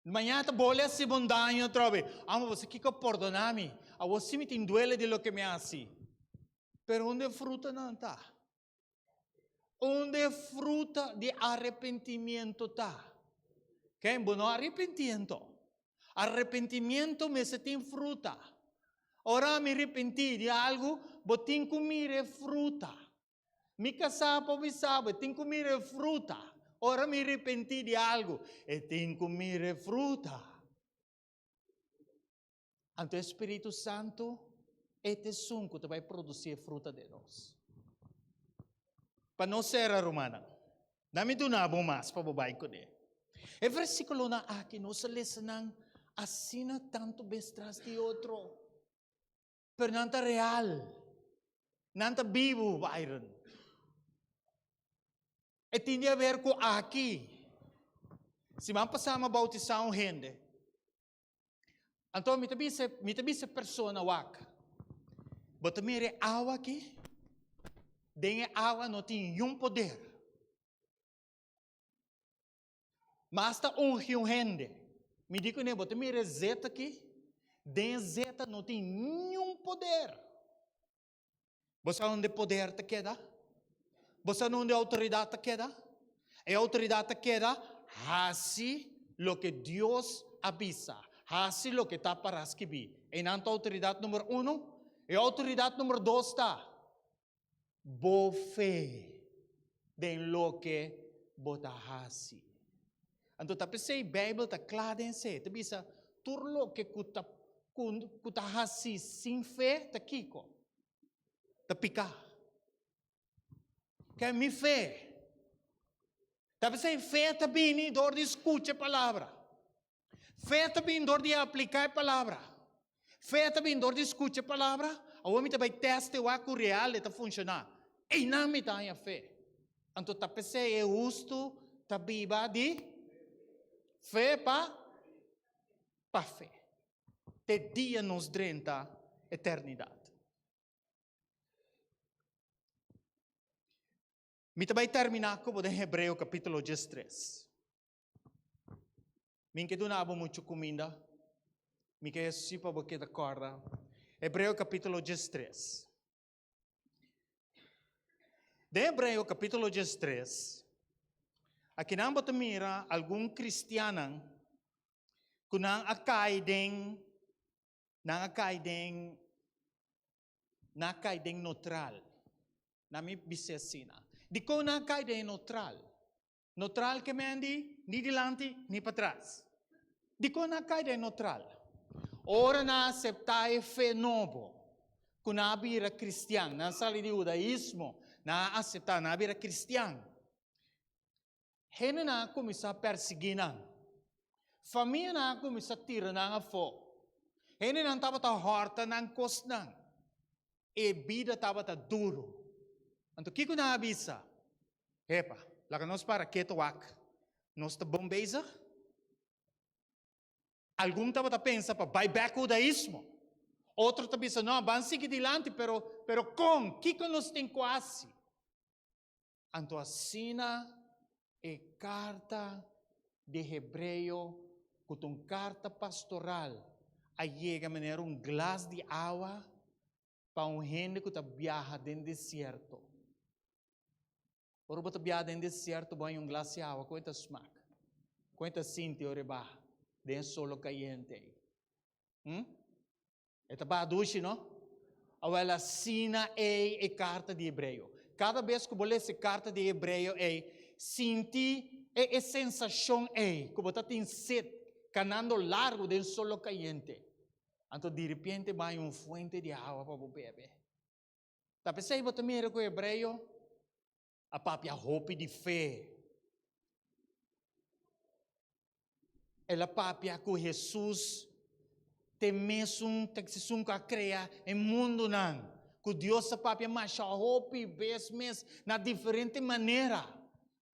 Mañana ta bole hasibo un daño atrobe. Amo bo sa kiko pordona mi. Awor si mi tin duele di loke mi a hasi. Pero unda e frutanan ta? Unda e fruta di arepentimiento ta? Ken bo no arepenti anto? Arepentimiento mester tin fruta. Ora mi repentí di algu, bo tin ku mira e fruta. Mi kasá por bisa bo, e tin ku mira e fruta. Ora mi repentí di algu, e tin ku mira e fruta. Anto e Spiritu Santu, e ta esun ku ta bai produsí e fruta den nos. Pa nos sera, rumannan, na mi duna bo mas pa bo bai kuné. E versíkulonan aki nos a lesa nan asina tantu bes tras di otro, pero nan ta real, nan ta bibu, Byron. E tin di haber ku aki. Siman pasá mi a boutisá un hende. Anto mi ta bisa, mi ta bisa e persona wak, bo ta mira e awa aki? Den e awa no tin niun poder. Mas ta ungi un hende. Mi di kuné, bo ta mira e zeta aki? Den e zeta no tin niun poder. Bo sa unda e poder ta keda? Bo sa unda e outoridat ta keda? E outoridat ta keda hasi loke Dios a bisa, hasi loke ta pará skibí. Einan ta outoridat number uno. E outoridat number dos ta bo fe den loke bo ta hasi. Anto ta p'esei Beibel ta kla den esei. Ta bisa tur loke ku ta ku ta hasi sin fe ta kiko? Ta piká. Ke mi fe. Ta p'esei fe ta bini dor di skucha e palabra. Fe ta bini dor di apliká e palabra. Fe ta bini dor di skucha e palabra. Awor mi ta bai tèst e wak ku real e ta funshoná. Einan mi ta haña fe. Anto ta p'esei e hustu ta biba di fe pa pa fe. Te dia nos drenta eternidat. Mi ta bai terminá ku bo den Hebreo kapítulo diestres. Mi ke duna bo muchu kuminda. Mi ke si pa bo keda kòrda. Hebreo kapítulo diestres. Den Hebreo kapítulo diestres, akinan bo ta mira algun kristiannan ku nan a kai den, nan a kai den, nan a kai den neutral. Na mi bis'é asina. Dikon nan a kai den e neutral? Neutral ke men di ni dilanti ni patras. Dikon nan a kai den neutral? Ora nan a aseptá e fe nobo, ku nan a bira kristian, nan a sali di hudaismo, nan a aseptá, nan a bira kristian. Hendenan a kuminsá persiguí nan. Famianan a kuminsá tira nan afó. Hendenan tabata hòrta nan kosnan. E bida tabata duru. Anto kiko nan a bisa? Hepa, laga nos para keto wak. Nos ta bon bezig? Algun tabata pensa pa bai bek hudaismo. Otro ta bisa, no, ban sigui dilanti, pero, pero kon? Kiko nos tin ku hasi? Anto asina e karta di Hebreo, ku ta un karta pastoral, a yega manera un glas di awa pa un hende ku ta biaha den desierto. Ora bo ta biaha den desierto, bo haña un glas di awa, kon e ta smak? Kon e ta sinti ora e baha den e solo kayente ei? Hm? E ta baha dushi, no? Awel, asina ei e karta di Hebreo. Kada bes ku bo lesa e karta di Hebreo ei, sinti e e sensashon ei ku bo ta tin set kanando largu den solo kayente. Anto diripiente bo haña un fuente di awa pa bo bebe. Ta p'esei bo ta mira ku Hebreo a papia hopi di fe. El a papia ku Hesus t'e mesun t'esun ku a krea e mundunan, ku Dios a papia masha hopi bes mes na diferente manera,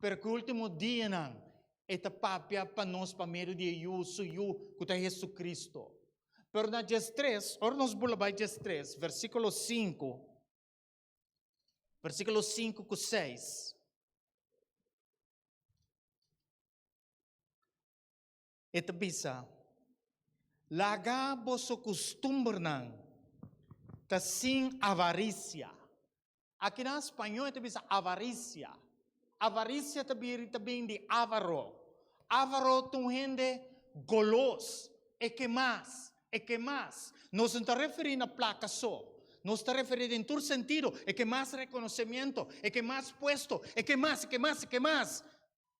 pero ku e ultimo dianan e ta papia pa nos pa medio di e Yu, su Yu, ku ta Hesukristu. Pero na diestres, ora nos bula bai diestres, versíkulo sinku, versíkulo sinku ku seis, E ta bisa, Laga boso kustumbernan ta sin avarisia. Aki na spañó e ta bisa avarisia. Avarisia ta biri ta bin di ávaro. Ávaro ta un hende golos, e ke mas, e ke mas. Nos no ta referí na plaka so. Nos ta referí den tur sentido, e ke mas rekonosemiento, e ke mas puesto, e ke mas, e ke mas, e ke mas.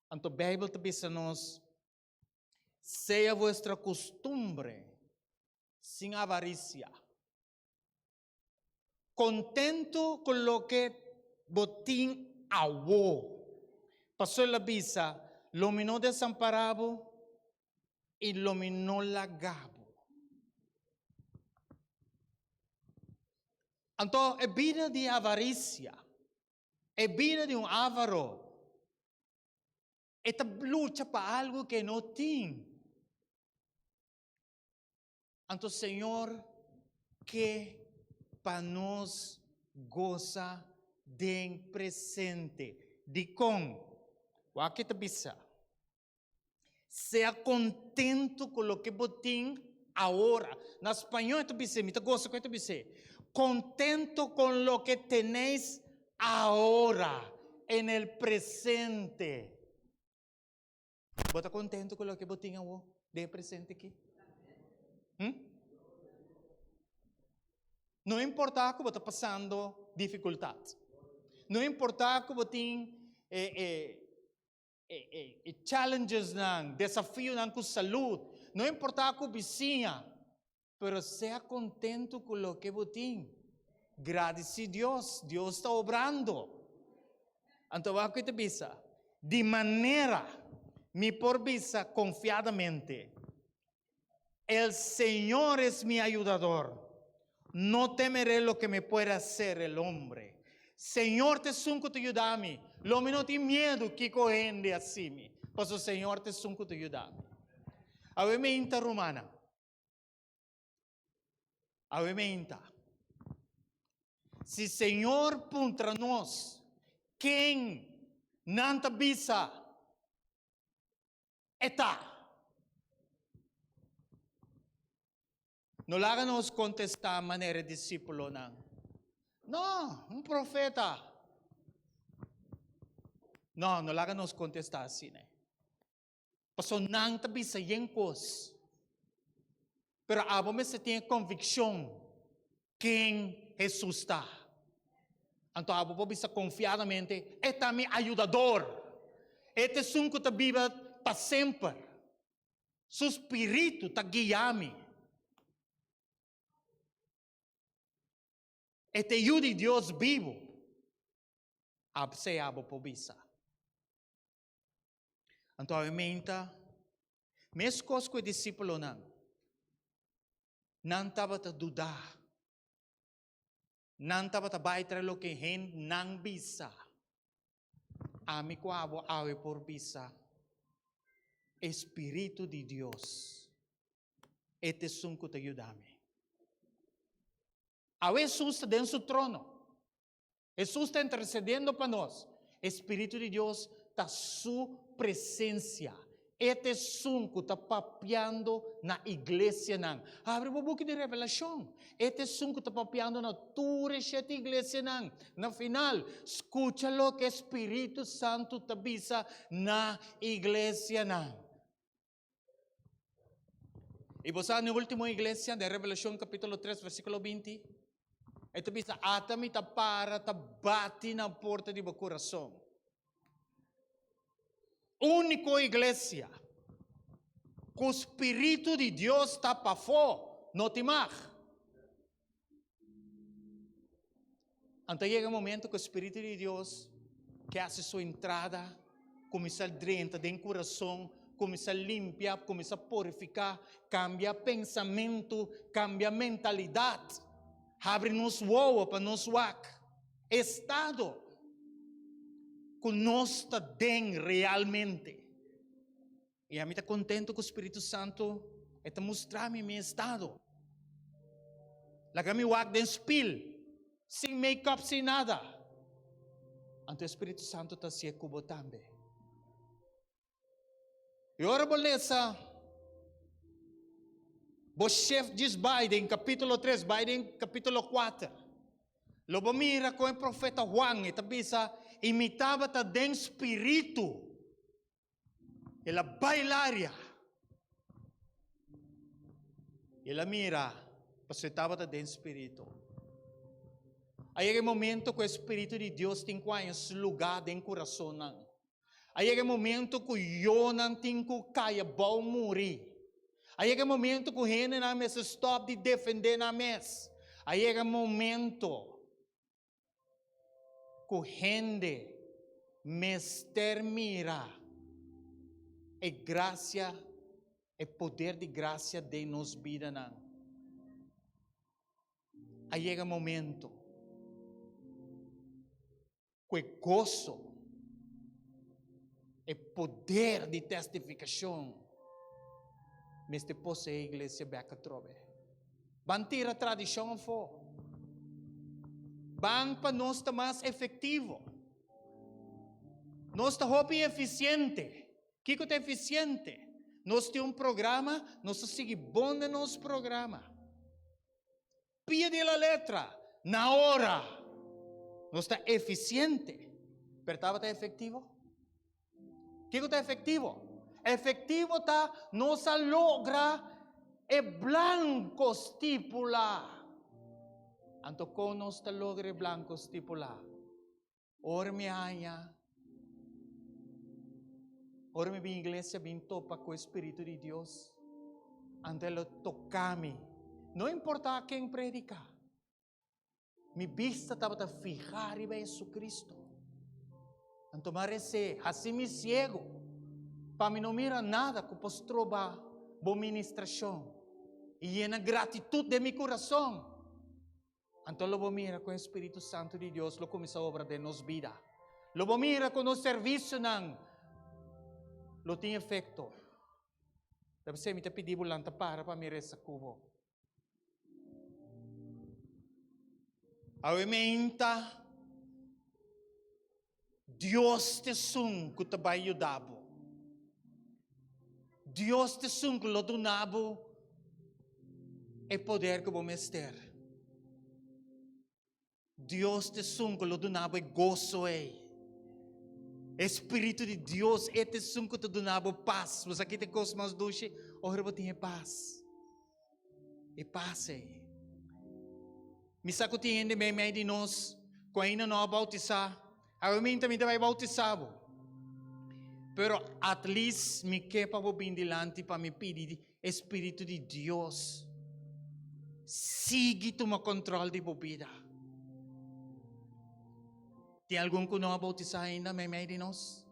Anto Bijbel ta bisa nos, Sea vuestra costumbre sin avaricia, contento cu loke bo tin awo. Pasobra el a bisa, Lo mi no desampara bo i lo mi no laga bo. Anto e bida di avaricia E bida di un ávaro, e ta lucha pa algu ku e no tin. Anto Señor ke pa nos gosa den presente. Dikon? Wak e ta bisa, Sea kontentu ku loke bo tin awor. Na spañó e ta bis'é, mi ta gosa ku e ta bis'é, Kontento kon loke tenéis ahora, en el presente. Bo ta kontentu ku loke bo tin awor, den e presente aki? Hm? No importá ku bo ta pasando difikultat. No importá ku bo tin e, e, E e challengesnan, desafionan ku salud, no importá ku bisiña, pero sea kontentu ku loke bo tin. Gradisí Dios, Dios ta obrando. Anto wak ku e ta bisa, Di manera mi por bisa konfiadamente, El Señor es mi ayudador, no temeré lo que me pueda hacer el hombre. Señor ta esun ku ta yuda mi, lo mi no tin miedu kiko hende hasi mi, pasobra Señor ta esun ku ta yuda mi. Awe meinta rumannan, awe meinta, si Señor puntra nos ken nan ta bisa, E ta. No laga nos kontestá manera e disípulonan. No, un profeta. No, no laga nos kontestá asina. Pasobra nan ta bisa yen kos. Pero abo mester tin e konvikshon ken Hesus ta. Anto abo por bisa konfiadamente, E ta mi ayudador. E ta esun ku ta biba pa semper. Su spiritu ta guia mi. E ta e Yu di Dios bibu. Absei abo por bisa. Anto awe meinta, meskos ku e disípulonan, nan tabata duda. Nan tabata bai tra loke hendenan bisa. Ami ku abo awe por bisa, E spiritu di Dios, e ta esun ku ta yuda mi. Awe Hesus ta den su trono. Hesus ta intercediendo pa nos. E Spiritu di Dios ta su presencia. E ta esun cu ta papiando na iglesianan. Habri bo buki di Revelacion. E ta esun cu ta papiando na tur e shete iglesianan. Na final, scucha loke e Spiritu Santu ta bisa na iglesianan. I bo sa na e ultimo iglesia, den Revelashon kapítulo 3 versíkulo 20, e ta bisa, Ata mi ta para ta bati na porta di bo kurason. Úniko iglesia ku spiritu di Dios ta pafó, no tin mag. Anto yega e momento ku e Spiritu di Dios ke hasi su entrada, kuminsá drenta den kurason, kuminsá limpia, kuminsá purifiká, kambia pensamentu, kambia mentalidat, habri nos wowo pa nos wak estado ku nos ta den realmente. I ami ta kontentu ku Spiritu Santu e ta mustra mi mi estado. Laga mi wak den spil, sin make-up, sin nada. Anto e Spiritu Santu ta hasié ku bo tambe. I ora bo lesa bo shef djis bai den kapítulo tres, bai den kapítulo kuater, lo bo mira kon e profeta Juan e ta bisa, I mi tabata den Spiritu. El a bai laria. El a mira, pasobra e tabata den spiritu. A yega e momento ku e spiritu di Dios tin ku haña su lugá den kurasonnan. A yega e momento ku yonan tin ku kai abou muri. A yega e momento ku hendenan mester stòp di defendé nan mes. A yega e momento ku hende mester mira e grasia, e poder di grasia den nos bidanan. A yega momento ku e goso, e poder di testifikashon mester poseé iglesia bèk atrobe. Ban tira tradishon afó. Ban pa nos ta mas efektivo. Nos ta hopi efisiente. Kiko ta efisiente? Nos tin un programa, nos ta sigui bon den nos programa. Pie di la letra, na ora. Nos ta efisiente, pero tabata efektivo? Kiko ta efektivo? Efektivo ta nos a logra e blanko stipulá. Anto kon nos ta logra e blanko stipulá? Ora mi haña, ora mi bin iglesia bin topa ku e Spiritu di Dios, anto e lo toka mi. No importa ken prediká. Mi bista tabata fihá riba Jesucristo. Anto mi a res'é, Hasi mi siego, pa mi no mira nada ku por stroba bo ministrashon, i yena gratitut den mi kurason. Anto lo bo mira kon e Spiritu Santu di Dios lo kuminsá obra den nos bida. Lo bo mira kon nos servisionan lo tin efekto. Ta p'esei mi ta pidi bo lanta para pa mi resa ku bo. Awe meinta, Dios ta esun ku ta bai yuda bo. Dios ta esun ku lo duna bo. E poder ku bo mester. Dios ta esun ku lo duna bo e goso ei. E Spiritu di Dios e ta esun ku ta duna bo pas. Bo sa ki ta e kos mas dushi? Ora bo tin e pas. E pas ei. Mi sa ku tin hende meimei di nos ku ainda no a boutisá. Awe minta mi ta bai boutisá bo. Pero at least mi ke pa bo bin dilanti pa mi pidi e Spiritu di Dios sigui tuma control di bo bida. Tin algun ku no a boutisá ainda meimei di nos?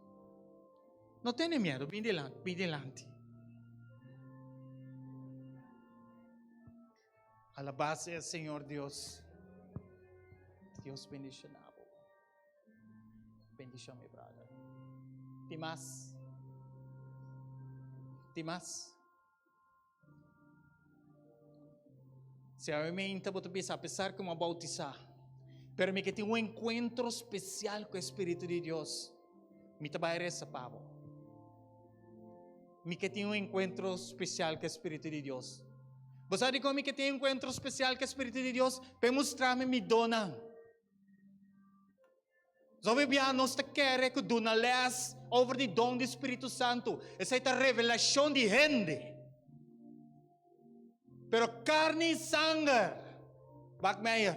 No tene miedu, bin dilanti, bin dilanti. Alabá sea Señor Dios. Dios bendiciona bo. Bendicion mi brother. Tin mas? Tin mas? Si awe meinta bo ta bisa, apesar ku mi a bautisá, pero mi ke tin un enkuentro spesial ku e Spiritu di Dios, mi ta bai resa pa bo. Mi ke tin un enkuentro spesial ku e Spiritu di Dios. Bo sa dikon mi ke tin enkuentro spesial ku e Spiritu di Dios? Pa e mustra mi mi donnan. Hopi bia nos ta kere ku duna les over di don di Spiritu Santu. Esei ta revelashon di hende. Pero karni i sanger, Bakmeijer,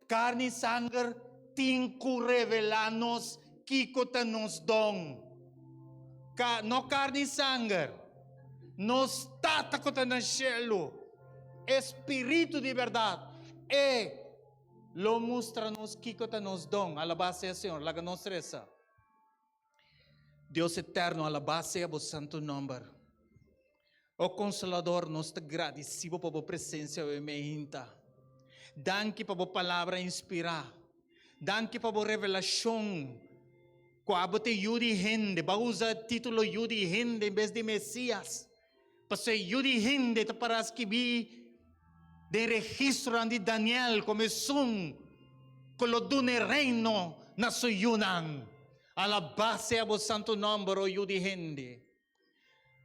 karni i sanger tin ku revelá nos kiko ta nos don. Ka, no karni i sanger. Nos Tata ku ta na shelu, e Spiritu di bèrdat, e Lo mustra nos kiko ta nos don. Alabá sea Señor. Laga nos resa. Dios eterno, alabá sea bo santu nomber. O Consolador, nos ta gradisí bo pa bo presencia awe meinta. Danki pa bo palabra inspirá. Danki pa bo revelashon ku abo ta e Yu di hende. Bo a usa e título Yu di hende en bes di Mesias. Pasobra e Yu di hende ta para skibí den registronan di Daniel komo esun ku lo duna e reino na su yunan. Alabá sea bo santu nòmber, o Yu di hende.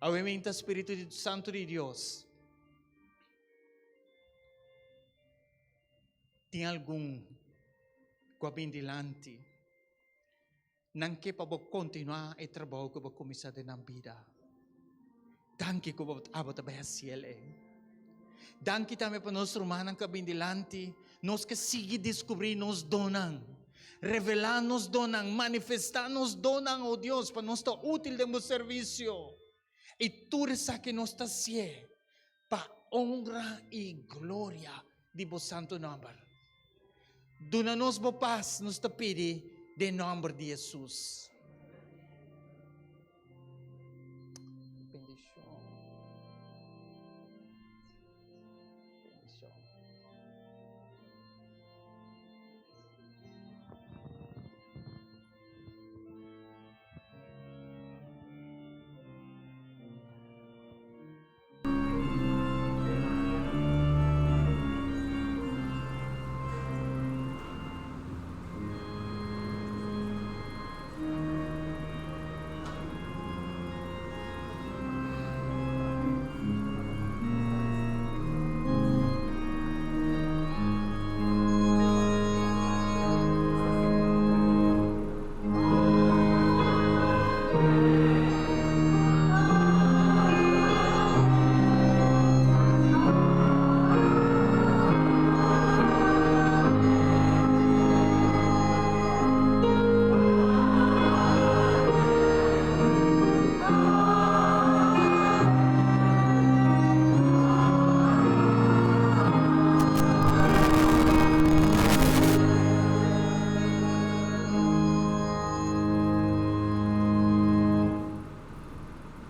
Awe minta Spiritu Santu di Dios. Tin algun ku a bin dilanti. Nan ke pa bo kontinuá e trabou ku bo kuminsá den nan bida. Danki ku bo abo ta bai hasiel ei. Danki tambe pa nos rumannan ku a bin dilanti. Nos ke sigui diskubrí nos donnan, revelá nos donnan, manifestá nos donnan, o Dios, pa nos ta útil den bo servisio. I tur esaki nos ta hasié pa honra i gloria di bo santu nòmber. Duna nos bo pas, nos ta pidi den nòmber di Hesus. Bendishon. Bendishon.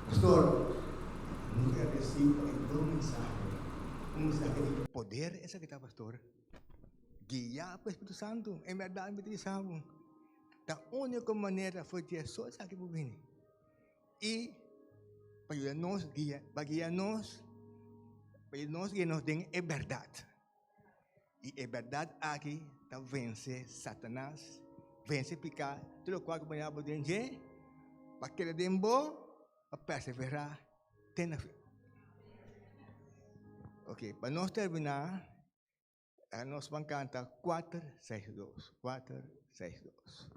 Pastor, nos ta agradecido pa e bon mensahe. Un mensahe di poder esaki ta, pastor. Guia pa Espíritu Santo. En berdad mi ta bisa bo, ta único manera for di so esaki por bini. I pa yuda nos guia, pa guia nos, pa yuda nos guia nos den e berdad. I e bèrdat aki ta vense Satanas, vense piká, tur lokual ku bo yama bo den dje, pa keda den bo, pa perseverá te na fin. Ok, pa nos terminá, nos ban kanta kuater seis dos, kuater seis dos.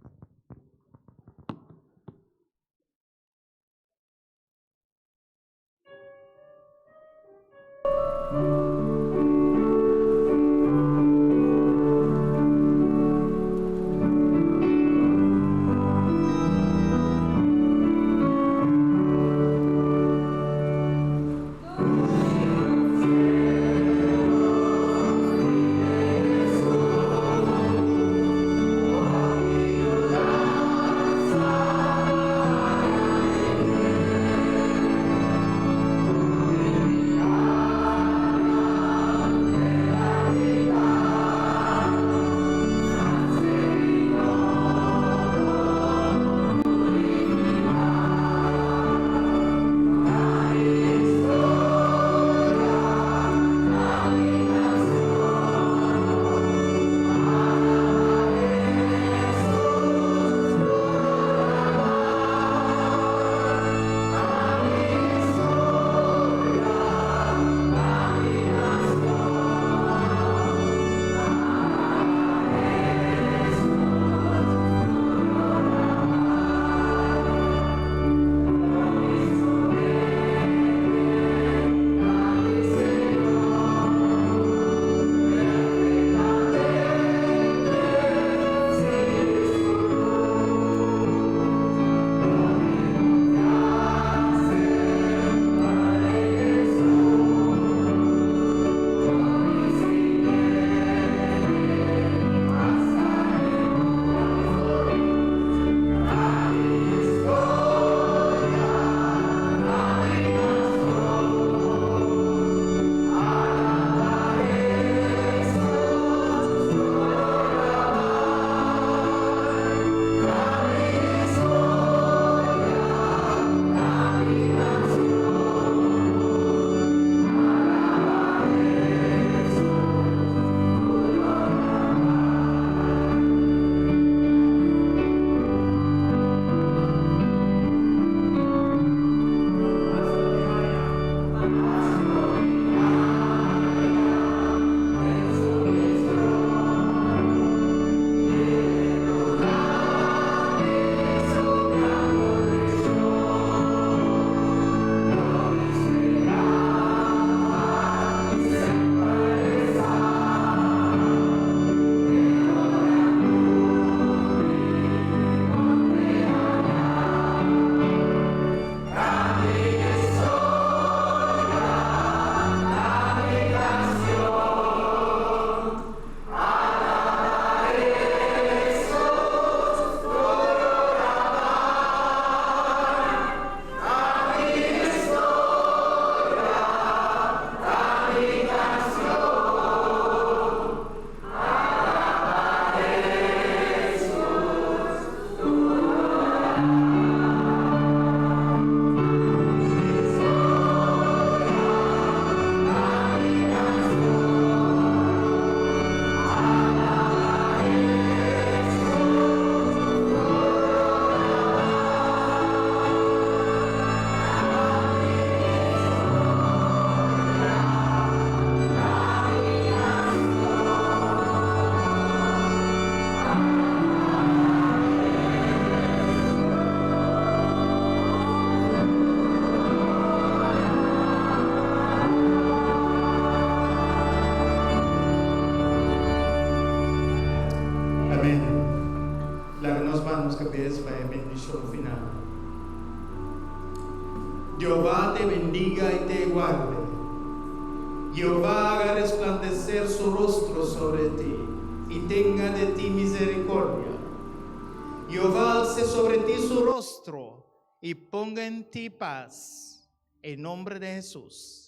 Amén. Laga nos baha nos kabes pa e bendishon final. Jehová te bendiga y te guarde. Jehová haga resplandecer su rostro sobre ti y tenga de ti misericordia. Jehová alce sobre ti su rostro y ponga en ti paz. En nombre de Jesús.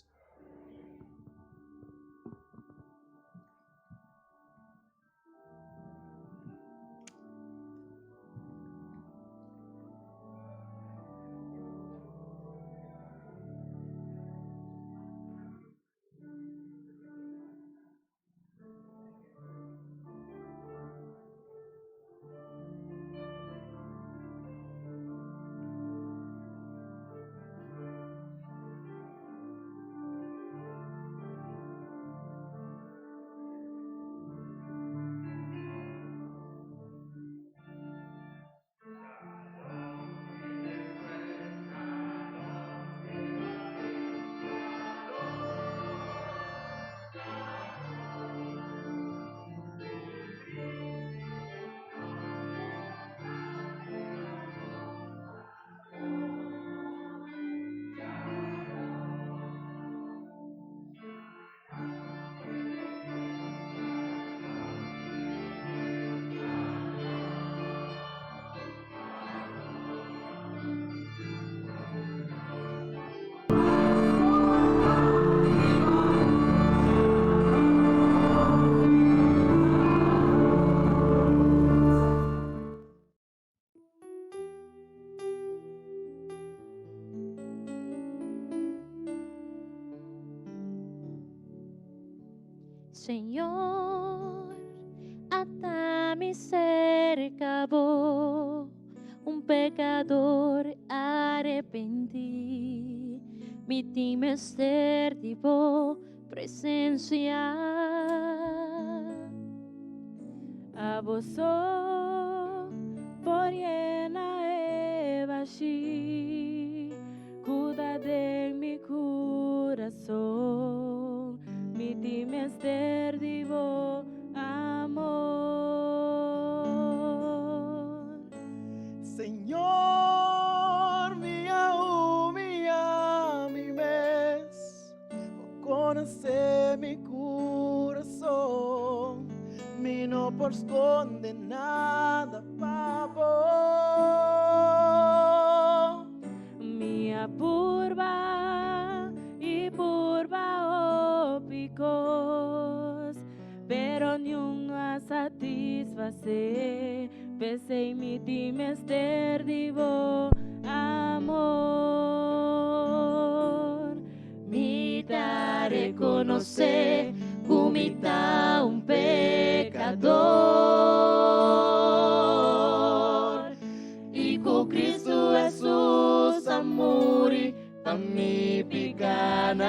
Señor, ata mi serka bo, un pekador arepentí. Mi tin mester di bo presensia. Abo so por yena e bashí ku ta den mi kurason. Mi tin mester di bo amor. Señor, mi a humillá mi mes, bo konosé mi kurason, mi no por skonde nada pa bo. Mi a purba i purba hopi kos, pero niun no a satisfasé, p'esei mi tin mester di bo amor. Mi ta rekonosé ku mi ta un pekador i ku Kristu Hesus a muri pa mi pikánan.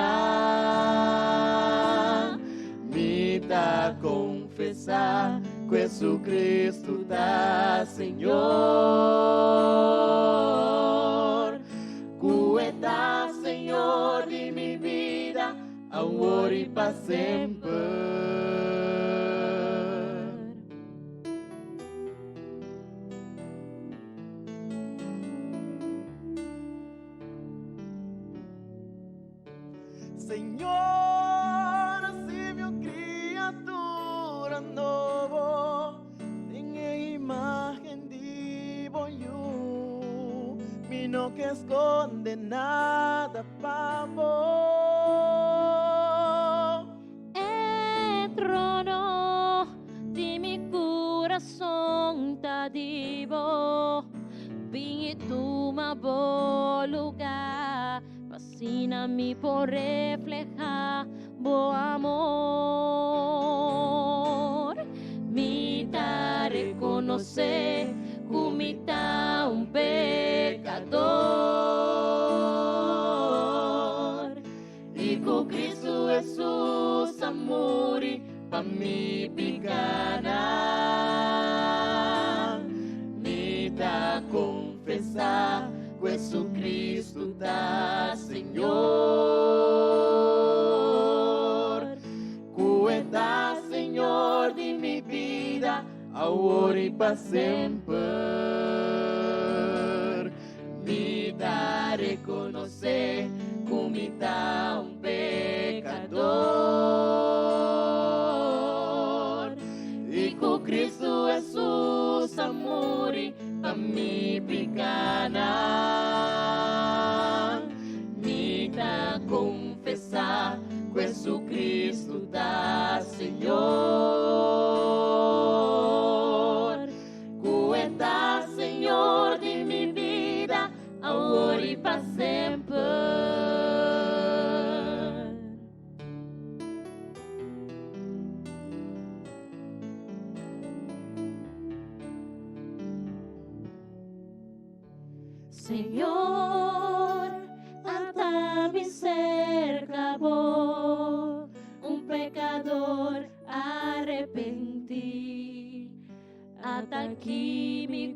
Mi ta konfesá ku Hesukristu ta Señor, ku e ta Señor di mi bida, awor i pa semper. Señor, hasi mi un kriatura nobo den e imágen di bo Yu. Mi no ke skonde nada pa bo. E trono di mi kurason ta di bo. Bin i tuma bo lugá, pa asina mi por reflehá bo amor. Mi ta rekonosé ku mi ta un pekador i ku Kristu Hesus a muri pa mi pikánan. Mi ta konfesá ku Hesukristu ta Señor, ku e ta Señor di mi bida, awor i pa semper. Mi ta rekonosé ku mi ta un pekador i ku Kristu Hesus a muri pa mi pikánan. Mi ta konfesá ku Hesukristu ta Señor, ku e ta Señor di mi bida, awor i pa semper. Señor, ata mi serka bo, un pekador arepentí. Ata aki mi.